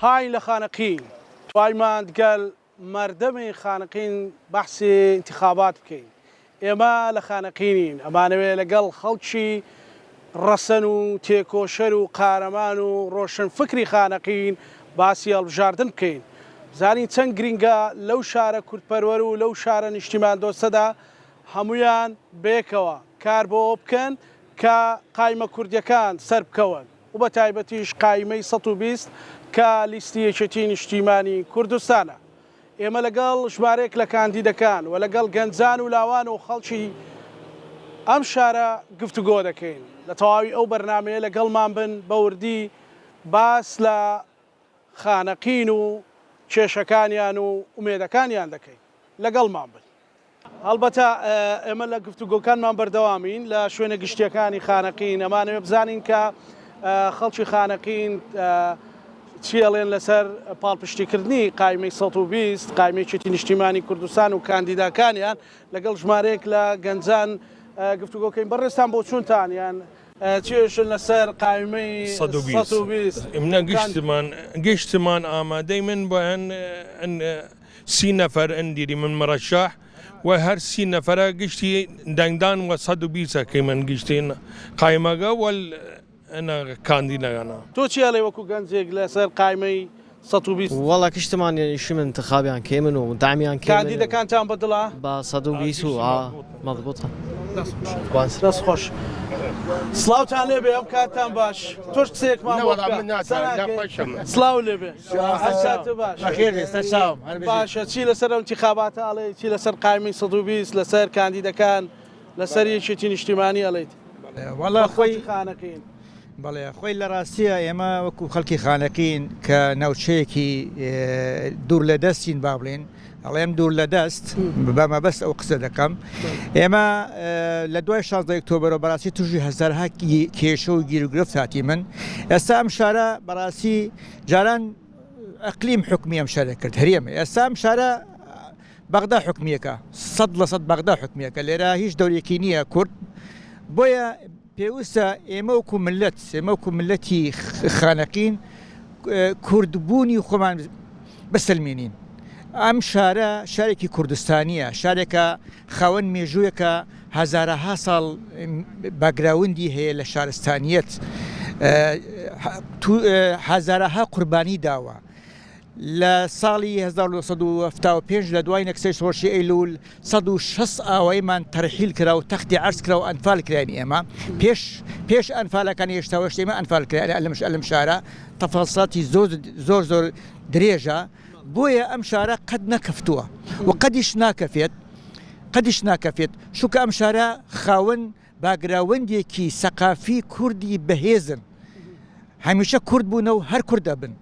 هاین لە خانەقین توایمان گەل مەردەمی خانەقین بەحسی ئینتخابات بکەین ئێمە لە خانەقینین ئەمانەوێ لەگەڵ خەڵکی ڕەسەن و تێکۆشەر و قارەمان و ڕۆشن فکری خانەقین باسی هەڵبژاردن بکەین بزانین چەند گرینگە لەو شارە کوردپەروەر و لەو شارە نیشتیماندۆستەدا هەموویان بەیەکەوە کار بۆ ئەوە بکەن کە قایمە کوردیەکان سەربکەون و بە تایبەتیش قایمەی 120 کە لیستی یەکێتی نیشتیمانی کوردستانە. ئێمە لەگەڵ ژمارەیەک لە کاندیدەکان و لەگەڵ گەنجان و لاوان و خەڵکی ئەم شارە گفتوگۆ دەکەین. لە تەواوی ئەو بەرنامەیە لەگەڵمان بن بە وردی باس لە خانەقین و کێشەکانیان و ئومێدەکانیان دەکەین. لەگەڵمان بن. هەڵبەتە ئێمە لە گفتوگۆکانمان بەردەوامین لە شوێنە گشتیەکانی خانەقین، ئەمانەوێ بزانین کە خەڵکی خانەقین چی ئەڵێن لەسەر پاڵپشتیکردنی قایمەی 120 قایمەی یەکێتی نیشتیمانی کوردستان و کاندیداکانیان لەگەڵ ژمارەیەک لە گەنجان گفتوگۆکەین. بەڕێزتان بۆچوونتان یان چی ئێژن لەسەر قایمەی 120؟ ئمنە گشتمان گشتمان ئامادەیمن بۆ سی نەفەر ئەندیری من مرشح و هەر سی نەفەرە گشتی دەنگدان وە 120 ئەکەیمن گشتی قایمەگە وەل کاندیدەگانا. تۆ چی ئەڵێی وەکو گەنجێک لەسەر قایمەی 120؟ وەڵا گشتمان یشیمن انتخابیان کەیمن و دەعمیان کەیمن. کاندیدەکانتان بە دڵە؟ بە 120 و ئا مەزبوتە. دەست خۆش. سڵاوتان لێبێ ئەم کاتتان باش تۆش قسەیەکمان بۆ بکە قسە ناکەی سڵاو لێبێ هەر کاتت باش باشە چی لەسەر ئەم انتخاباتە ئەڵێی چی لەسەر قایمی 120 لەسەر کاندیدەکان لەسەر یەکێتی نیشتیمانی ئەڵێیت وەڵا خۆی خانەقین بەڵێ خۆی لە ڕاستیە ئێمە وەکو خەڵکی خانەقین کە ناوچەیەکی دوور لە دەستین با بڵێن ئەڵێم دوور لە دەست بە مەبەست ئەو قسە دەکەم ئێمە لە دوای 16 ئۆکتۆبەرەوە بەڕاستی توژی هەزارها کێشە و گیروگرفت هاتی من ئێستا ئەم شارە بەڕاستی جاران ئەقلیم حکومی ئەم شارە کرد هەرێمە ئێستا ئەم شارە بەغدا حکومیەکە 100 لە 100 بەغدا حکومیەکە لێرە هیچ دەورێکی نییە کورد بۆیە پێوستە ئێمە وەکو ملت ئێمە وەکو ملەتی خانەقین کوردبوونی خۆمان بسەلمێنین. ئەم شارە شارێکی کوردستانییە، شارێکە خاوەن مێژوویەکە هەزارەها ساڵ باکگراوندی هەیە لە شارستانیەت، هەزارەها قوربانی داوە. لە ساڵی 1975 لە دوای نەکسەی شۆڕشی ئەیلوول 160 ئاواییمان تەرحیل کرا و تەختی عەرز کرا و ئەنفال کراین ئێمە پێش پێش ئەنفالەکان هێشتا وەشت ئێمە ئەنفال کرا لەم لەم شارە تەفاساتی زۆر زۆر زۆر درێژە بۆیە ئەم شارە قەت نەکەفتووە و قەدیش ناکەفێت قەدیش ناکەفێت چونکە ئەم شارە خاوەن باگراوەندێکی سەقافی کوردی بەهێزن هەمیشە کورد بوونە و هەر کورد دەبن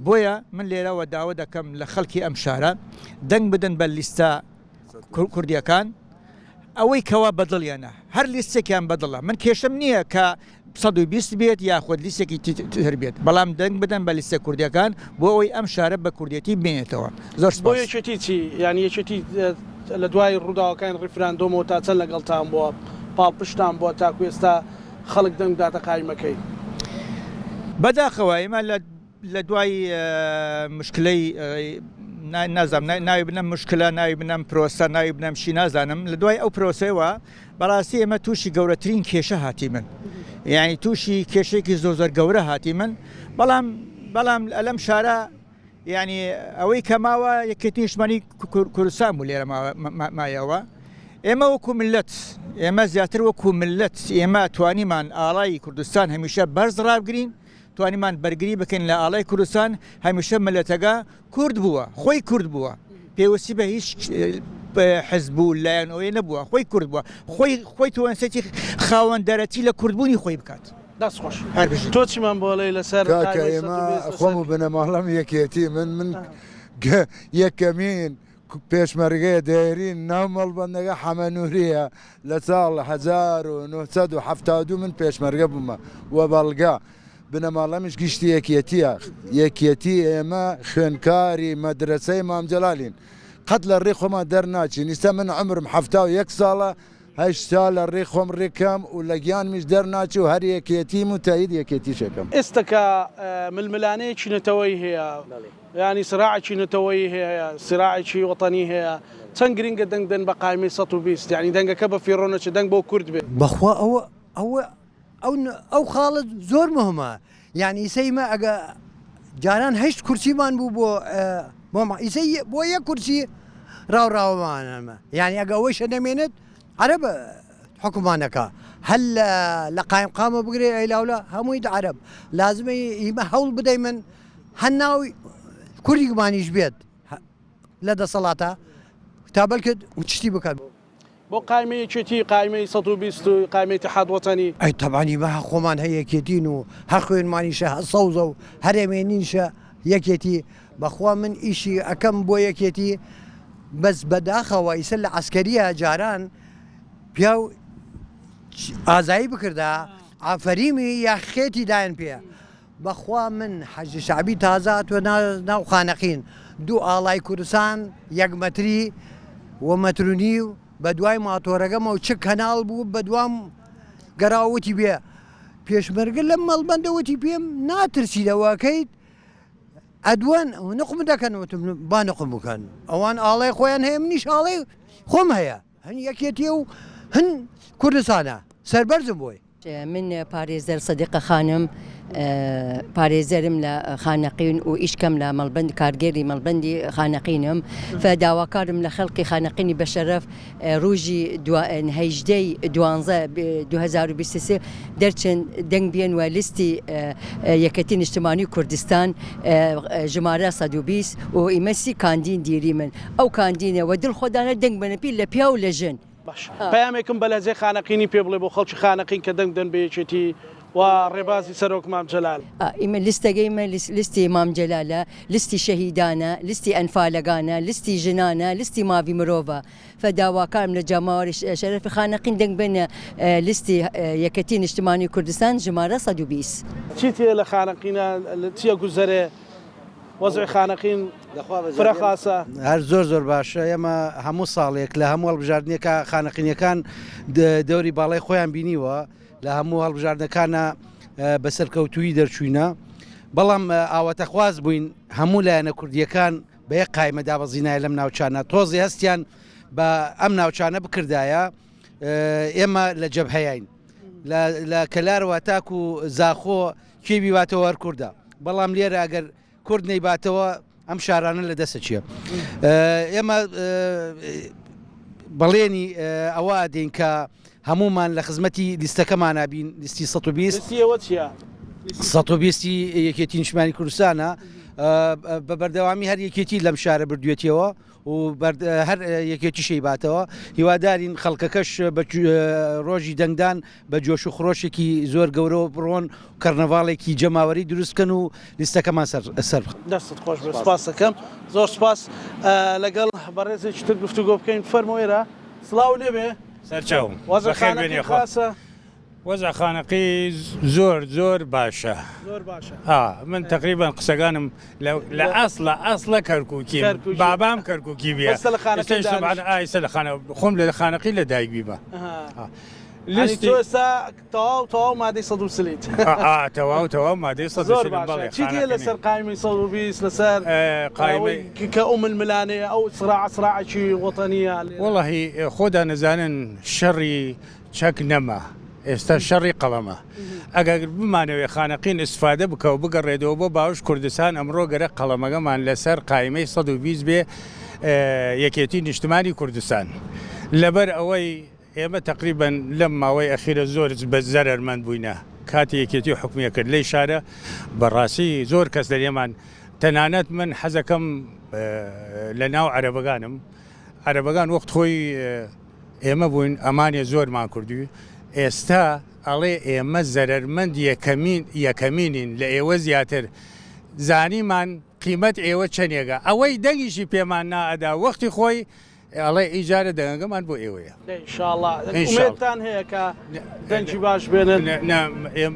بۆیە من لێرەوە داوا دەکەم لە خەڵکی ئەم شارە دەنگ بدەن بە لیستە کوردیەکان ئەوەی کەوا بەدڵیانە هەر لیستێکیان بەدڵە من کێشەم نییە کە 120 بێت یاخود لیستێکی تر بێت بەڵام دەنگ بدەن بە لیستە کوردیەکان بۆ ئەوەی ئەم شارە بە کوردێتی بمێنێتەوە زۆر بۆ سپاس. یەکێتی چی؟ یانی یەکێتی لە دوای ڕووداوەکانی ڕیفراندۆمەوە تا چەند لەگەڵتان بووە، پاڵپشتان بووە تاکو ئێستا خەڵک دەنگ بداتە قایمەکەی؟ بەداخەوە ئێمە لە لە دوای مشکلەی نازانم ناوی بنەم مشکلە ناوی بنەم پرۆسە ناوی بنەم چی نازانم لە دوای ئەو پرۆسەیەوە بەڕاستی ئێمە تووشی گەورەترین کێشە هاتیمن یعنی تووشی کێشێکی زۆر زۆر گەورە هاتیمن بەڵام بەڵام لەم شارە یعنی ئەوەی کە ماوە یەکێتی نیشتمانی کوردستان بوو لێرە مایەوە ئێمە وەکو ملت ئێمە زیاتر وەکو ملت ئێمە توانیمان ئاڵای کوردستان هەمیشە بەرز ڕابگرین توانیمان بەرگری بکەین لە ئاڵای کوردستان هەمیشە ملەتەکە کورد بووە خۆی کورد بووە پێویستی بە هیچ حزب و لایەن ئەوەی نەبووە خۆی کورد بووە خۆی خۆی توانسێتی خاوەندارەتی لە کوردبوونی خۆی بکات. دەست خۆش تۆ چیمان بۆ ئەڵێی لەسەر کاکە ئێمە خۆم و بنەماڵەم یەکێتی من من یەکەمین پێشمەرگەیە دێرین ناو مەڵبەندەکە حەمە نوریە لە ساڵ 1972 من پێشمەرگە بوومە وە بەڵگە بنەماڵەمیش گشتی یەکێتیە یەکێتی ئێمە خوێنکاری مەدرەسەی مام جەلالین قەت لە ڕێ خۆمان دەرناچین ئیستا من عومرم 71 ساڵە. هەشتا لە ڕێ خۆم ڕێکەم و لە گیانمیش دەرناچێ و هەر یەکێتیم و تەئید یەکێتیش ئەکەم. ئێستا کە ململانێیەکی نەتەوەیی هەیە، یانی سراعێکی نەتەوەیی هەیە، سراعێکی وەتەنی هەیە، چەند گرینگە دەنگ دەن بە قایمەی 120، یانی دەنگەکە بە فیڕۆ نەچێ، دەنگ بۆ کورد بێ. بەخوا ئەوە ئەوە ئەو ئەو خاڵە زۆر مهمە یانی ئیسە ئیمە ئەگە جاران هەشت کورسیمان بوو بۆ بۆ ئیسە بۆ یەک کورسی ڕاو ڕاومانەمە یانی ئەگە ئەوەیشە نەمێنێت عەرەب حکومانەکە هەل لە قایم قامە بگرێ ئەیلاولە هەمووی عەرەب لازمە ئیمە هەوڵ بدەی من هەر ناو کوردیمانیش بێت لە دەسەڵاتە تا بەلکت شتی بکات. بۆ قایمەی یەکێتی، قایمەی 120 و قایمەی ئیتیحاد وەتەنی. ئەی تەبعەن ئیمە هە خۆمان هە یەکێتین و هە خوێنمانیشە هە سەوزە و هەر ئەمێنینشە یەکێتی بەخوا من ئیشی ئەکەم بۆ یەکێتی بەس بەداخەوە ئیسە لە عەسکەریە جاران پیاو ئازایی بکردا ئافەریمی یا خێتی دایان پێ بەخوا من حەشدی شەعبی تازە هاتوە ناو خانەقین دوو ئاڵای کوردستان یەک مەتری و مەتر و نیو بەدوای ماتۆرەکەمەوە چ کەناڵ بوو بەدوام گەڕاوە وتی بێ پێشمەرگە لەم مەڵبەندە وتی پێم ناترسی لەوەکەیت ئەدوان نقم دەکەن وتم با نقم بکەن ئەوان ئاڵای خۆیان هەیە منیش ئاڵای خۆم هەیە هەن یەکێتی و هەن کوردستانە سەربەرزم بۆی. من پارێزەر سەدیقە خانم پارێزەرم لە خانەقین و ئیشکەم لە مەڵبەند کارگێری مەڵبەندی خانەقینم فداواکارم لە خەڵکی خانەقینی بەشەرەف ڕوژی هەیژدەی دوانزە 2023 دەرچن دەنگ بێن و لیستی یەکەتی نیشتمانی کوردستان ژمارە 120 و ئیمە سی کاندین دیریمن ئەو کاندینە وە دڵ خۆدانە دەنگ بەنە پیر لە پیاو لە ژن. باشە پەیامێکم بە لەهجەی خانەقینی پێ بڵێ بۆ خەڵکی خانەقین کە دەنگ بدەن بە یەکێتی و ڕێبازی سەرۆک مام جەلال. ئیمە لیستەگەی مە لیستی مام جەلالە، لیستی شەهیدانە، لیستی ئەنفالەگانە، لیستی ژنانە، لیستی ماڤی مرۆڤە. فداواکارم لە جەماوەری شەرەفی خانەقین دەنگ بەنە لیستی یەکەتی نیشتمانی کوردستان ژمارە 120. چیت هەیە لە خانەقینە چیە گوزەرێ؟ وەزعی خانەقین فرە خاسە. هەر زۆر زۆر باشە ئێمە هەموو ساڵێک لە هەموو هەڵبژاردنێکا خانەقینیەکان دەوری باڵای خۆیان بینیوە لە هەموو هەڵبژاردنەکانە بە سەرکەوتوویی دەرچووینە بەڵام ئاواتەخواز بووین هەموو لایەنە کوردیەکان بە یەک قایمە دابەزینایە لەم ناوچانە تۆزی هەستیان بە ئەم ناوچانە بکردایە ئێمە لە جەبهەیەین لە کەلارەوە تاکو زاخۆ کێ بیباتەوە هەر کوردە بەڵام لێرە ئەگەر کورد نەیباتەوە ئەم شارانە لە دەستە چیە ئێمە بەڵێنی ئەوە ئەدەین کە هەمومان لە خزمەتی لیستەکەمانە بین لیستی 120 120 یەکێتی نیشتمانی کوردستانە بە بەردەوامی هەر یەکێتی لەم شارە بردوێتیەوە و هەر یەکێتیش ئەیباتەوە، هیوادارین خەڵکەکەش بە ڕۆژی دەنگدان بە جۆش و خرۆشێکی زۆر گەورەوە بڕۆن و کەرنەڤاڵێکی جەماوەری دروست بکەن و لیستەکەمان سەر بخەن. دەستت خۆش بێت سپاست دەکەم. زۆر سپاس. لەگەڵ بەڕێزێکی تر گفتوگۆ بکەین. فەرموو ئێرە. سڵاو لێبێ. سەرچاوم. وەزع بەخێر بێنی خانەقین خوا. خاسە؟ وەزع خانەقی زۆر زۆر باشە. زۆر باشە. ئا من تەقریبەن قسەکانم لە لە ئەسڵە ئەسڵە کەرکووکیم. کەرکووکی. بابام کەرکووکی بیە. ئێستا لە خانەقین ئێستاش دانیشت. تەبعەن ئا ئێستا لە خانە خۆم لە خانەقی لە دایک بیمە. ئەها. ئا. یانی لیستی تۆ ئێستا تەواو تەواو مادەی 140یت. ئا ئا تەواو تەواو مادەی زۆر 140 باشە. بەڵێ چیت هەیە خانەقینی. لەسەر قایمەی 120 لەسەر ئێ ئەوەی قایمەی. کە ئەو ململانێیە ئەو سراعە سراعێکی وەتەنییە لێرە؟ وەڵاهی خۆتان ئەزانن شەڕی چەک نەما ئێستا شەڕی قەڵەمە ئەگەر بمانەوێ خانەقین ئیستفادە بکا و بگەڕێتەوە بۆ باوش کوردستان ئەمڕۆ گەرەک قەڵەمەگەمان لەسەر قایمەی 120 بێ یەکێتی نیشتمانی کوردستان لەبەر ئەوەی ئێمە تەقریبەن لەم ماوەی ئەخیرە زۆر بە زەرەرمەند بووینە کاتی یەکێتی حوکمی کرد لەی شارە بەڕاستی زۆر کەس لەلێمان تەنانەت من حەزەکەم لە ناو عەرەبەگانم عەرەبەگان وەخت خۆی ئێمە بووین ئەمانێ زۆرمان کردووی ئێستا ئەڵێ ئێمە زەرەرمەند یەکەمین یەکەمینین لە ئێوە زیاتر زانیمان قیمەت ئێوە چەنێگە ئەوەی دەنگیشی پێمان نائەدا وەختی خۆی ئەڵێ ئیجارە دەنگەکەمان بۆ ئێوەیە. دەی ئینشاڵا ئومێدتان هەیە کە دەنگی باش بێنن؟ نا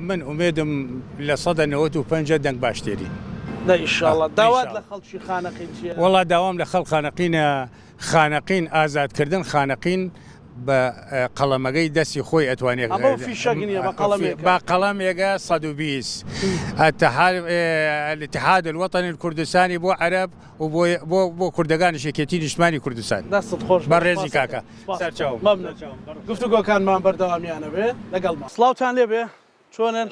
من ئومێدم 95% دەنگ باش تێرین. دەی ئینشاڵا داوات لە خەڵکی خانەقین چیە؟ وەڵا داوام لە خەڵک خانەقینە خانەقین ئازادکردن خانەقین. بە قەڵەمەگەی دەستی خۆی ئەتوانێ ئەمە فیشەک نییە بە قەڵەمێکە. بە قەڵەمێگە 120 الاتحاد الوطنی الکوردستانی بۆ عەرەب و بۆ بۆ بۆ کوردەکانیش یەکێتی نیشتمانی کوردستان. دەستت خۆش بێت. بەڕێزی کاکە. سەرچاوم. مەمنون. گفتوگۆکانمان بەردەوامیانە بێ لەگەڵمان. سڵاوتان لێبێ چۆنن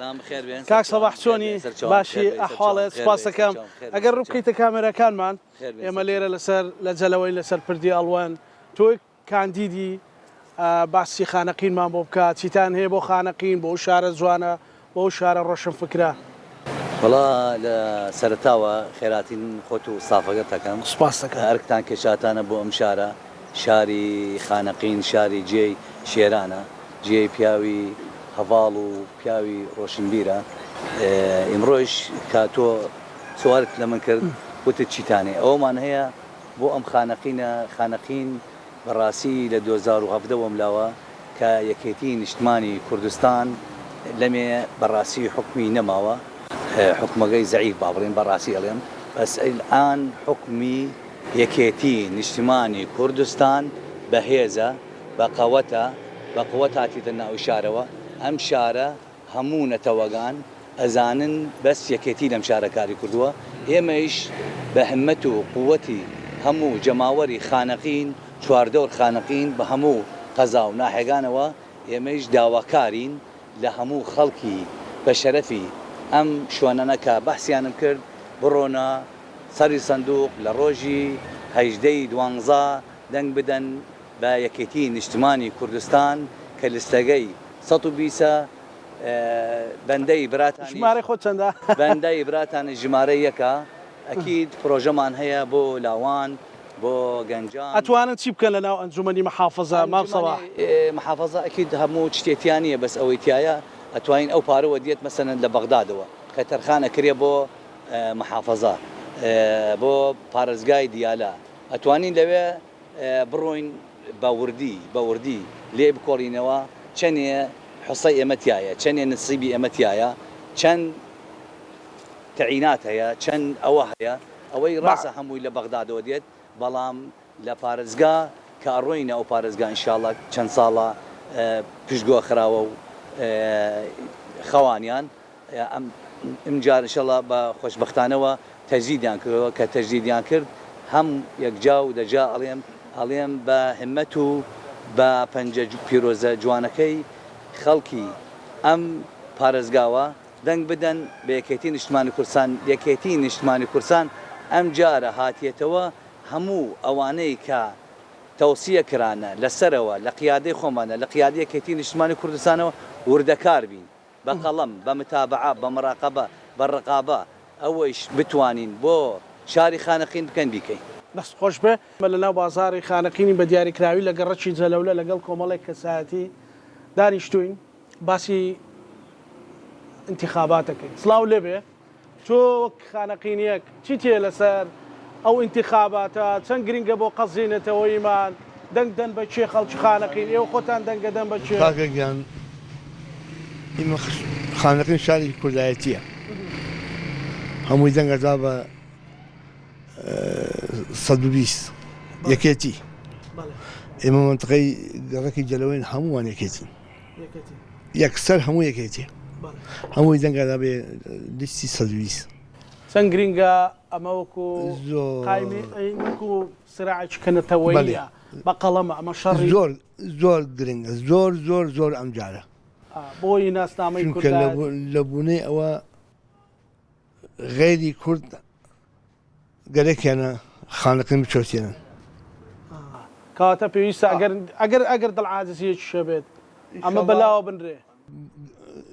کاک سەباح چۆنی باشی ئەحواڵت سوپاستەکەم ئەگەر ڕووبکەیتە کامێراکانمان ئێمە لێرە لەسەر لە جەلەوەین لەسەر پردی ئەڵوەن تۆ کاندیدی باسی خانەقینمان بۆ بکە چیتان هەیە بۆ خانەقین بۆ ئەو شارە جوانە بۆ ئەو شارە ڕۆشنفکرە. وەڵا لە سەرەتاوە خێراتین خۆت و ستافەکەت ئەکەم سوپاست ئەکەم. ئەرکتان کێشاتانە بۆ ئەم شارە شاری خانەقین شاری جێی شێرانە جێی پیاوی هەڤاڵ و پیاوی ڕۆشنبیرە ئیمڕۆیش کە تۆ سوالت لە من کرد وتت چیتان هەیە ئەوەمان هەیە بۆ ئەم خانەقینە خانەقین بەڕاستی لە 2017 وەم لاوە کە یەکێتی نیشتمانی کوردستان لەمێ بەڕاستی حوکمی نەماوە حوکمەگەی زەعیف با بڵێم بەڕاستی ئەڵێم بەس ئەلئان حوکمی یەکێتی نیشتمانی کوردستان بەهێزە بە قەوەتە بە قوەت هاتیتە ناو شارەوە ئەم شارە هەموو نەتەوەگان ئەزانن بەس یەکێتی لەم شارە کاری کردووە ئێمەیش بە همەت و قوەتی هەموو جەماوەری خانەقین چواردەور خانەقین بە هەموو قەزا و ناحێگانەوە ئێمەیش داواکارین لە هەموو خەڵکی بە شەرەفی ئەم شوێنانە کە بەحسیانم کرد بڕۆنە سەری سندوق لە ڕۆژی 18 ی دوانزە دەنگ بدەن بە یەکێتی نیشتمانی کوردستان کە لستەگەی 120 ە بەندەی براتانیش ژمارەی خۆت چەندە؟ بەندەی براتانیش ژمارە یەکە ئەکید پرۆژەمان هەیە بۆ لاوان بۆ گەنجان. ئەتوانن چی بکەن لە ناو ئەنجومەنی محافەزە مام سەڵاح؟ ئەنجومەنی محافەزە ئەکید هەموو شتێ تیا نیە بەس ئەوەی تیایە ئەتوانین ئەو پارەوە دیەت مەسەلەن لە بەغدادەوە کە تەرخان ئەکرێ بۆ محافەزە بۆ پارێزگای دیالە ئەتوانین لەوێ بڕۆین بە وردی بە وردی لێی بکۆڵینەوە چەنێ حسەی ئێمە تیایە چەنێ نسیبی ئێمە تیایە چەند تەعینات هەیە چەند ئەوە هەیە ئەوەی ڕاستە هەمووی لە بەغدادەوە دێت بەڵام لە پارێزگا کە ئەڕۆینە ئەو پارێزگا ئینشاڵڵا چەند ساڵە پشتگوێ خراوە و خەوانیان ئمجار ئینشەڵا بە خۆشبەختانەوە تەجدیدیان کردەوە کە تەجدیدیان کرد هەم یەکجا و دەجا ئەڵێم ئەڵێم بە همەت و بە پەنجە پیرۆزە جوانەکەی خەڵکی ئەم پارێزگاوە دەنگ بدەن بە یەکێتی نیشتمانی کوردستان یەکێتی نیشتمانی کوردستان ئەمجارە هاتیەتەوە هەموو ئەوانەی کە تەوسیە کرانە لە سەرەوە لە قیادەی خۆمانە لە قیادەی یەکێتی نیشتمانی کوردستانەوە وردەکار بین بە قەڵەم، بە متابەعە، بە مراقەبە، بە ڕقابە، ئەوەیش بتوانین بۆ شاری خانەقین بکەین بیکەین. دەست خۆش بێ. ئێمە لە ناو بازاڕی خانەقینین بە دیاریکراوی لە گەڕەکی جەلەولە لەگەڵ کۆمەڵێک کەسایەتی دانیشتووین باسی ئینتیخابات دەکەین. سڵاو لێبێ. تۆ وەک خانەقینیەک چیت هەیە لەسەر ئەو ئینتیخاباتە، چەند گرینگە بۆ قەزیەی نەتەوەییمان، دەنگ دەن بە کێ خەڵکی خانەقین، ئێوە خۆتان دەنگە دەن بە کێ؟ کاکە گیان ئیمە خانەقین شارێکی کوردایەتیە هەمووی دەنگ ئەدا بە 120 یەکێتی ئێمە منتقەی گەڕەکی جەلەوەین هەمووان یەکێتین. یەکسەر هەموو یەکێتی هەمووی دەنگە دەبێ لیستی سەدویست. چەند گرینگە ئەمە وەکو قایمی وەکو سراعێکی کە نەتەوەییە بە قەڵەمە ئەمە شەڕی زۆر زۆر گرنگە زۆر زۆر زۆر ئەمجارە بۆی ناسنامەی چونکە لە بوونەی ئەوە غەیری کورد گەرەکیانە خانەقین بچەوسێنن. کەواتە پێویستە ئەگەر ئەگەر ئەگەر دڵ عاجزیەکیش هەبێت ئەمە بەلاوە بنرێ.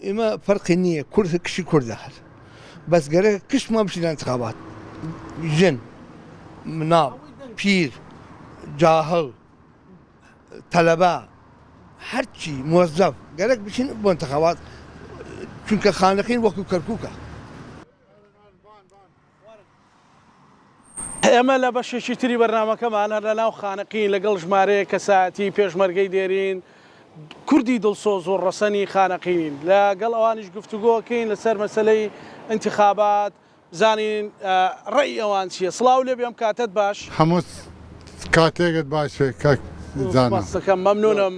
ئێمە فەرقی نییە کورد کشی کوردە هەر بەس گەرەکە کشمان بچینە انتخابات ژن مناڵ پیر جاهڵ تەلەبە هەرچی مۆزەف گەرەک بچین بۆ انتخابات چونکە خانەقین وەکو کەرکوکە. ئێمە لە بەشێکی تری بەرنامەکەمان هەر لە ناو خانەقین لەگەڵ ژمارەیەک کەسایەتی پێشمەرگەی دێرین کوردی دڵسۆز و ڕەسەنی خانەقینین لەگەڵ ئەوانیش گفتوگۆکەین لەسەر مەسەلەی ئینتخابات بزانین ڕەئی ئەوان چییە. سڵاو لێبێ ئەم کاتەت باش. هەموو کاتێکت باش بێ کاک. دانا. سوپاست دەکەم مەمنونم.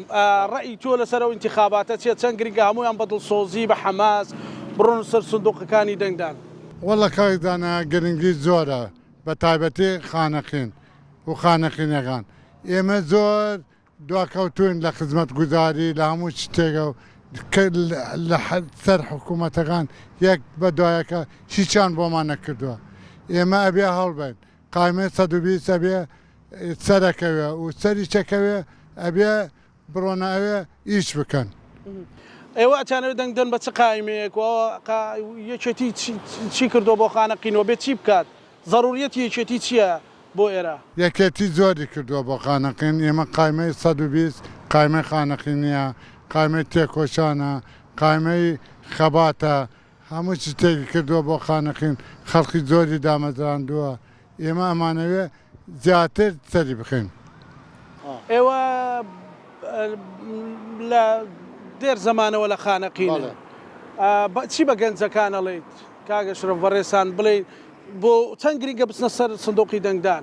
ڕەئی تۆ لەسەر ئەو ئینتیخاباتە چیە؟ چەند گرنگە هەموویان بە دڵسۆزی بە حەماس بڕۆنە سەر سندوقەکانی دەنگدان؟ وەڵا کاک دانا گرنگی زۆرە بە تایبەتی خانەقین و خانەقینەکان ئێمە زۆر دواکەوتووین لە خزمەتگوزاری لە هەموو شتێکە و لە سەر حکوومەتەکان یەک بە دوایەکە هیچیان بۆمان نەکردووە ئێمە ئەبێ هەوڵبەین قایمەی 120 ئەبێ سەرەکەوێ و سەری چەکەوێ ئەبێ بڕۆنە ئەوێ ئیش بکەن. ئێوە ئەتانەوێت دەنگ دەن بە چ قایمەیەک و یەکێتی چی کردووە بۆ خانەقین و بێ چی بکات؟ زەروریەتی یەکێتی چیە بۆ ئێرە؟ یەکێتی زۆری کردووە بۆ خانەقین، ئێمە قایمەی 120 قایمەی خانەقینیە، قایمەی تێکۆشانە، قایمەی خەباتە، هەموو شتێکی کردووە بۆ خانەقین، خەڵکی زۆری دامەزراندووە، ئێمە ئەمانەوێ زیاتر سەری بخەین. ئێوە لە دێر زەمانەوە لە خانەقینن، چی بە گەنجەکان ئەڵێیت کاک ئەشرەف بەڕێزتان بڵێ بۆ چەند گرنگە بچنە سەر سندوقی دەنگدان؟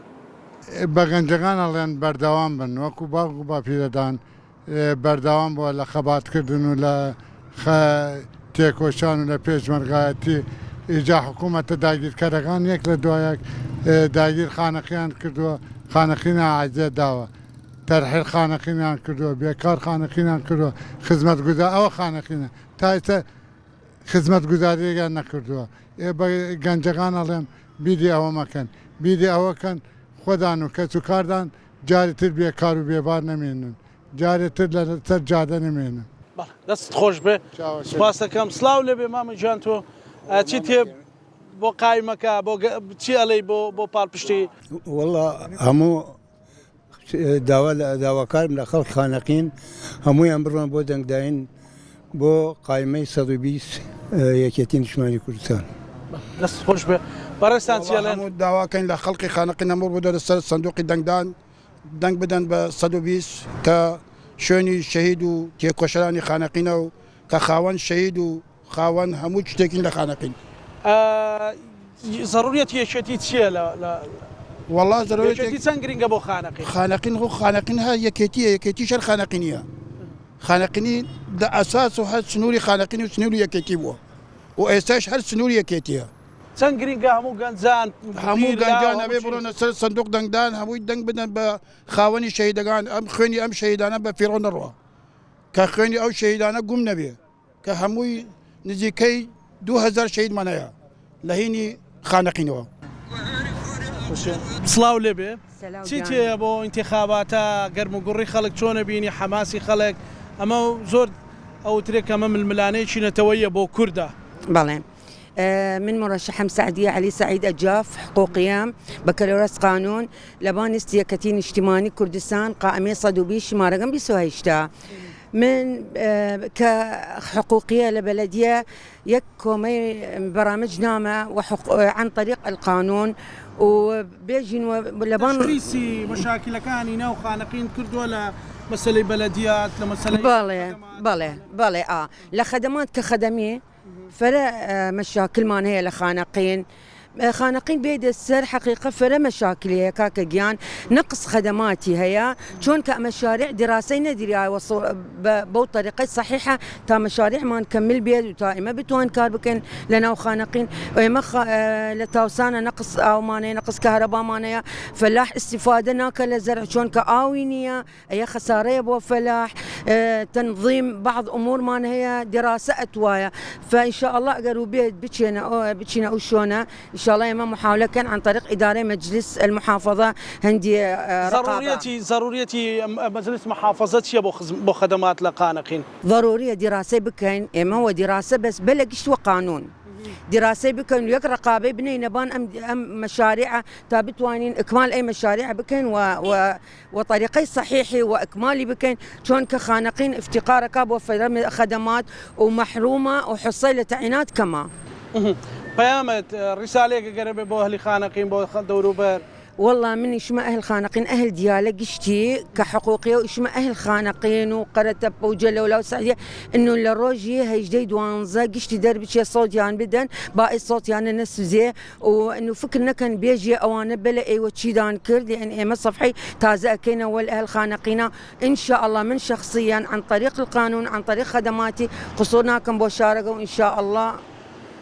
بە گەنجەکان ئەڵێن بەردەوام بن وەکو باوک و باپیرەتان بەردەوام بووە لە خەباتکردن و لە تێکۆشان و لە پێشمەرگایەتی، ئیجا حکوومەتە داگیرکەرەکان یەک لە دوای یەک داگیر خانەقیان کردووە، خانەقینیان عەزیەت داوە، تەرحیل خانەقینیان کردووە، بێکار خانەقینیان کردووە، خزمەتگوزار ئەوە خانەقینە تا ئێستا خزمەتگوزارییان نەکردووە، ئێ بە گەنجەکان ئەڵێم بیری ئەوە مەکەن، بیری ئەوە کەن خۆدان و کەسوکاردان جارێ تر بێ کار و بێ بار نەمێنن جارێ تر لە سەر جادە نەمێنن. بەڵێ دەستت خۆش بێ سوپاست دەکەم سڵاو لێبێ مامە گیان تۆ چیت هەیە بۆ قایمەکە بۆ چی ئەڵێی بۆ بۆ پاڵپشتی. وەڵا هەموو داوا لە داواکارم لە خەڵک خانەقین هەموویان بڕۆن بۆ دەنگداین بۆ قایمەی 120 یەکێتی نیشتمانی کوردستان. دەست خۆش بێ بەڕێزتان چی ئەڵێن؟ هەموو داواکەین لە خەڵکی خانەقین هەموو بۆ سەر سندوقی دەنگدان دەنگ بدەن بە 120 کە شوێنی شەهید و تێکۆشەرانی خانەقینە و کە خاوەن شەهید و خاوەن هەموو شتێکین لە خانەقین. زەروریەتی یەکێتی چیە لە لە وەڵا زەروریەتی یەکێتی چەند گرینگە بۆ خانەقین؟ خانەقین خۆ خانەقین هەر یەکێتیە یەکێتیش هەر خانەقینیە خانەقینی لە ئەساس و هەر سنووری خانەقین و سنووری یەکێتی بووە و ئێستاش هەر سنووری یەکێتیە. چەند گرینگە هەموو گەنجان هەموو گەنجان ئەبێ بڕۆنە سەر سندوق دەنگدان هەمووی دەنگ بدەن بە خاوەنی شەهیدەکان ئەم خوێنی ئەم شەهیدانە بە فیڕۆ نەڕوا کە خوێنی ئەو شەهیدانە گوم نەبێ. کە هەمووی نزیکەی 2000 شەهیدمان هەیە لە هینی خانەقینەوە. سڵاو لێبێ چیت هەیە بۆ ئینتیخاباتە گەرم و گوڕی خەڵک چۆنە بینی حەماسی خەڵک ئەمە زۆر ئەوترێ کە ئەمە ململانێیەکی نەتەوەییە بۆ کوردە. بەڵێ من مرشحم سەعدیە عەلی سەعید ئەجاف حقوقیەم بەکەلۆرەس قانون لەبان لیست یەکەتی نیشتیمانی کوردستان قائمەی 120 ژمارەگەم 28 من کە حقوقیە لە بەلەدیە یەک کۆمەی بەرامج نامە عن طریق القانون و بێژین و لەبان تەشخیسی مەشاکلەکانی ناو خانەقین کردووە لە مەسەلەی بەلەدیات لە مەسەلەی بەڵێ بەڵێ بەڵێ ئا لە خەدەمات کە خەدەمی فرە مەشاکلمان هەیە لە خانەقین خانەقین بێدە سەر حەقیقە فرە مەشاکلی هەیە کاکە گیان نەقس خەدەماتی هەیە چۆنکە ئەمە شارع دیراسەی نەدریایوە بەو تەریقەی سەحیحە تا مەشاریعمان کەمل بێت و تا ئێمە بتوان کار بکەین لە ناو خانەقین ئێمە لە تاوسانە نەقس ئاومان هەیە نەقس کەهرەبامان هەیە فەلاح ئیستیفادە ناکە لە زەرع چۆنکە ئاوی نییە ئەیە خەسارەیە بۆ فەلاح تنظیم بعض امورمان هەیە دراسە ئەتوایە فان شاء الله ئەگەر و بێت بچێنە بچینە ئەو شۆنە ان شاء الله ئێمە محاولە کەن عن طریق ئیدارەی مجلس المحافظە هەندی رقابە. زەروریەتی زەروریەتی مجلس محافظە چیە بۆ خزم بۆ خەدەمات لە خانەقین؟ ضروريە دیراسەی بکەین ئێمە وە دیراسە بەس بەلە گشت وە قانون دیراسەی بکەین و یەک رقابەی بنەینە بان ئەم ئەم مەشاریعە تا بتوانین ئکمال ئەی مەشاریعە بکەین وە وە و تەریقەی سەحیحی و ئکمالی بکەین چۆنکە خانەقین ئفتیقارەکا بۆ فرە خەدەمات و مەحرومە و حسەی لە تەعینات کەمە. پەیامت ڕیسالەیەک گەر هەبێ بۆ ئەهلی خانەقین بۆ دەوروبەر. واللە من ئیشمە ئەهل خانەقین ئەهل دیالە گشتی کە حقوقیە و ئیشمە ئەهل خانەقین و قەرەتەپە و جەلەولا و سەعدیە ئنو لە ڕۆژی هەیژدەی دوانزە گشتی دەربچێ سەوتیان بدەن با ئەی سەوتیانە نەسوزێ و ئنو فکر نەکەن بێژێ ئەوانە بەلە ئێوە چیدان کرد لان ئێمە سەفحەی تازە ئەکەینە وەل ئەهل خانەقینا ان شاء اللە من شخصيا عن طريق القانون عن طريق خدماتي قصور ناکەم بۆ شارەگە و ان شاء اللە.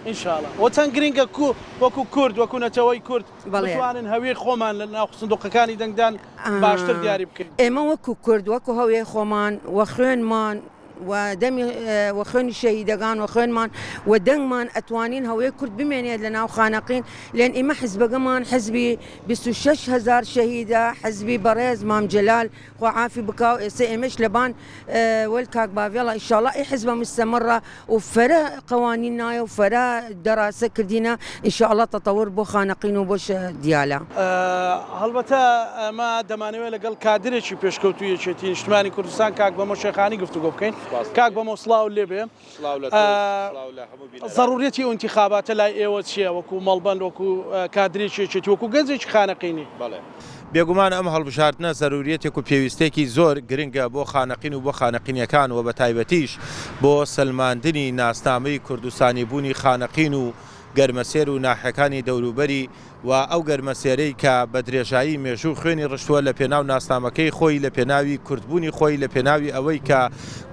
ان شاء اللە وە چەند گرینگە کو وەکو کورد وەکو نەتەوەی کورد بەڵێ. بتوانن هەویەی خۆمان لە ناو سندوقەکانی دەنگدان باشتر دیاری بکەین. ئێمە وەکو کورد وەکو هەویەی خۆمان وە خوێنمان و دەمی و خوێنی شەهیدەگان و خوێنمان و دەنگمان ئەتوانین هەویەی کورد بمێنێت لە ناو خانەقین لەن ئیمە حزبەگەمان حزبی 26 هەزار شەهیدە حزبی بەڕێز مام جەلال خوا عافی بکا و ئێستا ئێمەش لەبان وەل کاک باڤێڵا ئیشاڵا ئی حزبە مستەمڕە و فەرە قەوانین نایە و فەرە دەراسە کردینە ئیشاڵا تەتەور بۆ خانەقین و بۆ دیالە. هەڵبەتە ئێمە دەمانەوێت لەگەڵ کادرێکی پێشکەوتووی یەکێتی نیشتمانی کوردستان کاک بەمۆ شێخانی گفتوگۆ بکەین. کاک بەمۆ سڵاوت لێبێ. سڵاو لە تۆش، سڵاو لە هەموو بینەرانت. زەروریەتی ئەو ئینتیخاباتە لای ئێوە چیە وەکو مەڵبەند، وەکو کادرێکی یەکێتی، وەکو گەنجێکی خانەقینی؟ بەڵێ. بێگومان ئەم هەڵبژاردنە زەروریەتێک و پێویستێکی زۆر گرنگە بۆ خانەقین و بۆ خانەقینیەکان و بە تایبەتیش بۆ سەلماندنی ناسنامەی کوردستانی بوونی خانەقین و گەرمەسێر و ناحیەکانی دەوروبەری و ئەو گەرمەسێرەی کە بە درێژایی مێژوو خوێنی ڕشتووە لە پێناو ناسنامەکەی خۆی، لە پێناوی کوردبوونی خۆی، لە پێناوی ئەوەی کە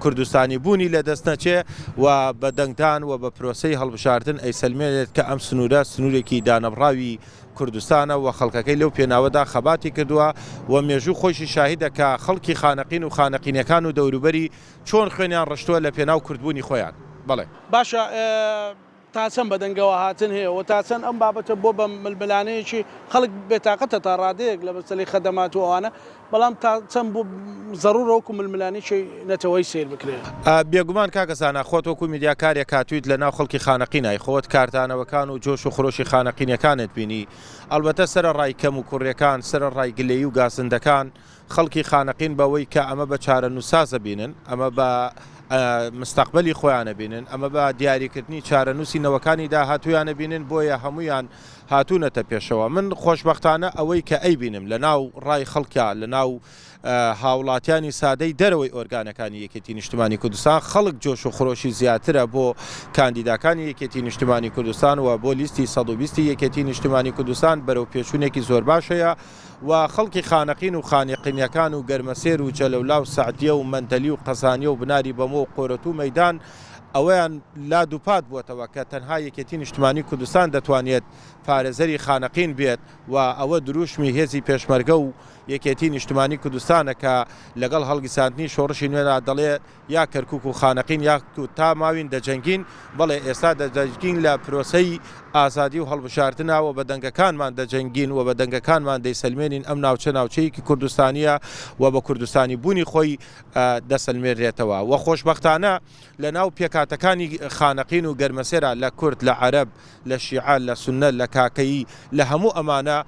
کوردستانی بوونی لە دەست نەچێ و بە دەنگدان و بە پرۆسەی هەڵبژاردن ئەیسەلمێنێت کە ئەم سنوورە سنوورێکی دانەبڕاوی کوردستانە و خەڵکەکەی لەو پێناوەدا خەباتی کردووە و مێژوو خۆیشی شاهیدە کە خەڵکی خانەقین و خانەقینەکان و دەوروبەری چۆن خوێنیان ڕشتووە لە پێناو کوردبوونی خۆیان. بەڵێ. باشە تا چەند بەدەنگەوە هاتن هەیە و تا چەند ئەم بابەتە بۆ بە ململانێیەکی خەڵک بێتاقەتە تا ڕادەیەک لە مەسەلەی خەدەمات و ئەوانە، بەڵام تا چەند بۆ زەڕوورە وەکو ململانێکی نەتەوەیی سەیر بکرێ؟ بێگومان کاکە زانا خۆت وەکو میدیاکارێک هاتوویت لە ناو خەڵکی خانەقینای خۆت کاردانەوەکان و جۆش و خرۆشی خانەقینیەکانت بینی ئەڵبەتە سەرەڕای کەم و کوڕیەکان سەرەڕای گلەیی و گازندەکان خەڵکی خانەقین بەوەی کە ئەمە بە چارەنووسساز ئەبینن، ئەمە بە مستەقبەلی خۆیان ئەبینن، ئەمە بە دیاریکردنی چارەنووسی نەوەکانی داهاتوویان ئەبینن، بۆیە هەموویان هاتوونەتە پێشەوە. من خۆشبەختانە ئەوەی کە ئەیبینم لە ناو ڕای خەڵکا، لە ناو هاوڵاتیانی سادەی دەرەوەی ئۆرگانەکانی یەکێتی نیشتمانی کوردستان، خەڵک جۆش و خرۆشی زیاترە بۆ کاندیداکانی یەکێتی نیشتمانی کوردستان و بۆ لیستی 120 یەکێتی نیشتمانی کوردستان بەرەو پێچوونێکی زۆر باش هەیە. و خەڵکی خانەقین و خانیقینیەکان و گەرمەسێر و جەلەولا و سەعدیە و مەندەلی و قەزانیە و بناری بەمۆ و قۆرەتوو و مەیدان ئەوەیان لا دووپات بووەتەوە کە تەنها یەکێتی نیشتمانی کوردستان دەتوانێت پارێزەری خانەقین بێت و ئەوە درووشمی هێزی پێشمەرگە و یەکێتی نیشتمانی کوردستانە کە لەگەڵ هەڵگیساندنی شۆڕشی نوێدا دەڵێ یا کەرکوک و خانەقین یا تا ماوین دەجەنگین، بەڵێ ئێستا دەجەنگین لە پرۆسەی ئازادی و هەڵبژاردنا و بە دەنگەکانمان دەجەنگین و بە دەنگەکانمان دەیسەلمێنین ئەم ناوچە ناوچەیەکی کوردستانیە و بە کوردستانی بوونی خۆی دەسەلمێنرێتەوە و خۆشبەختانە لە ناو پێکهاتەکانی خانەقین و گەرمەسێرا لە کورد لە عەرەب لە شیعە لە سوننە لە کاکەیی لە هەموو ئەمانە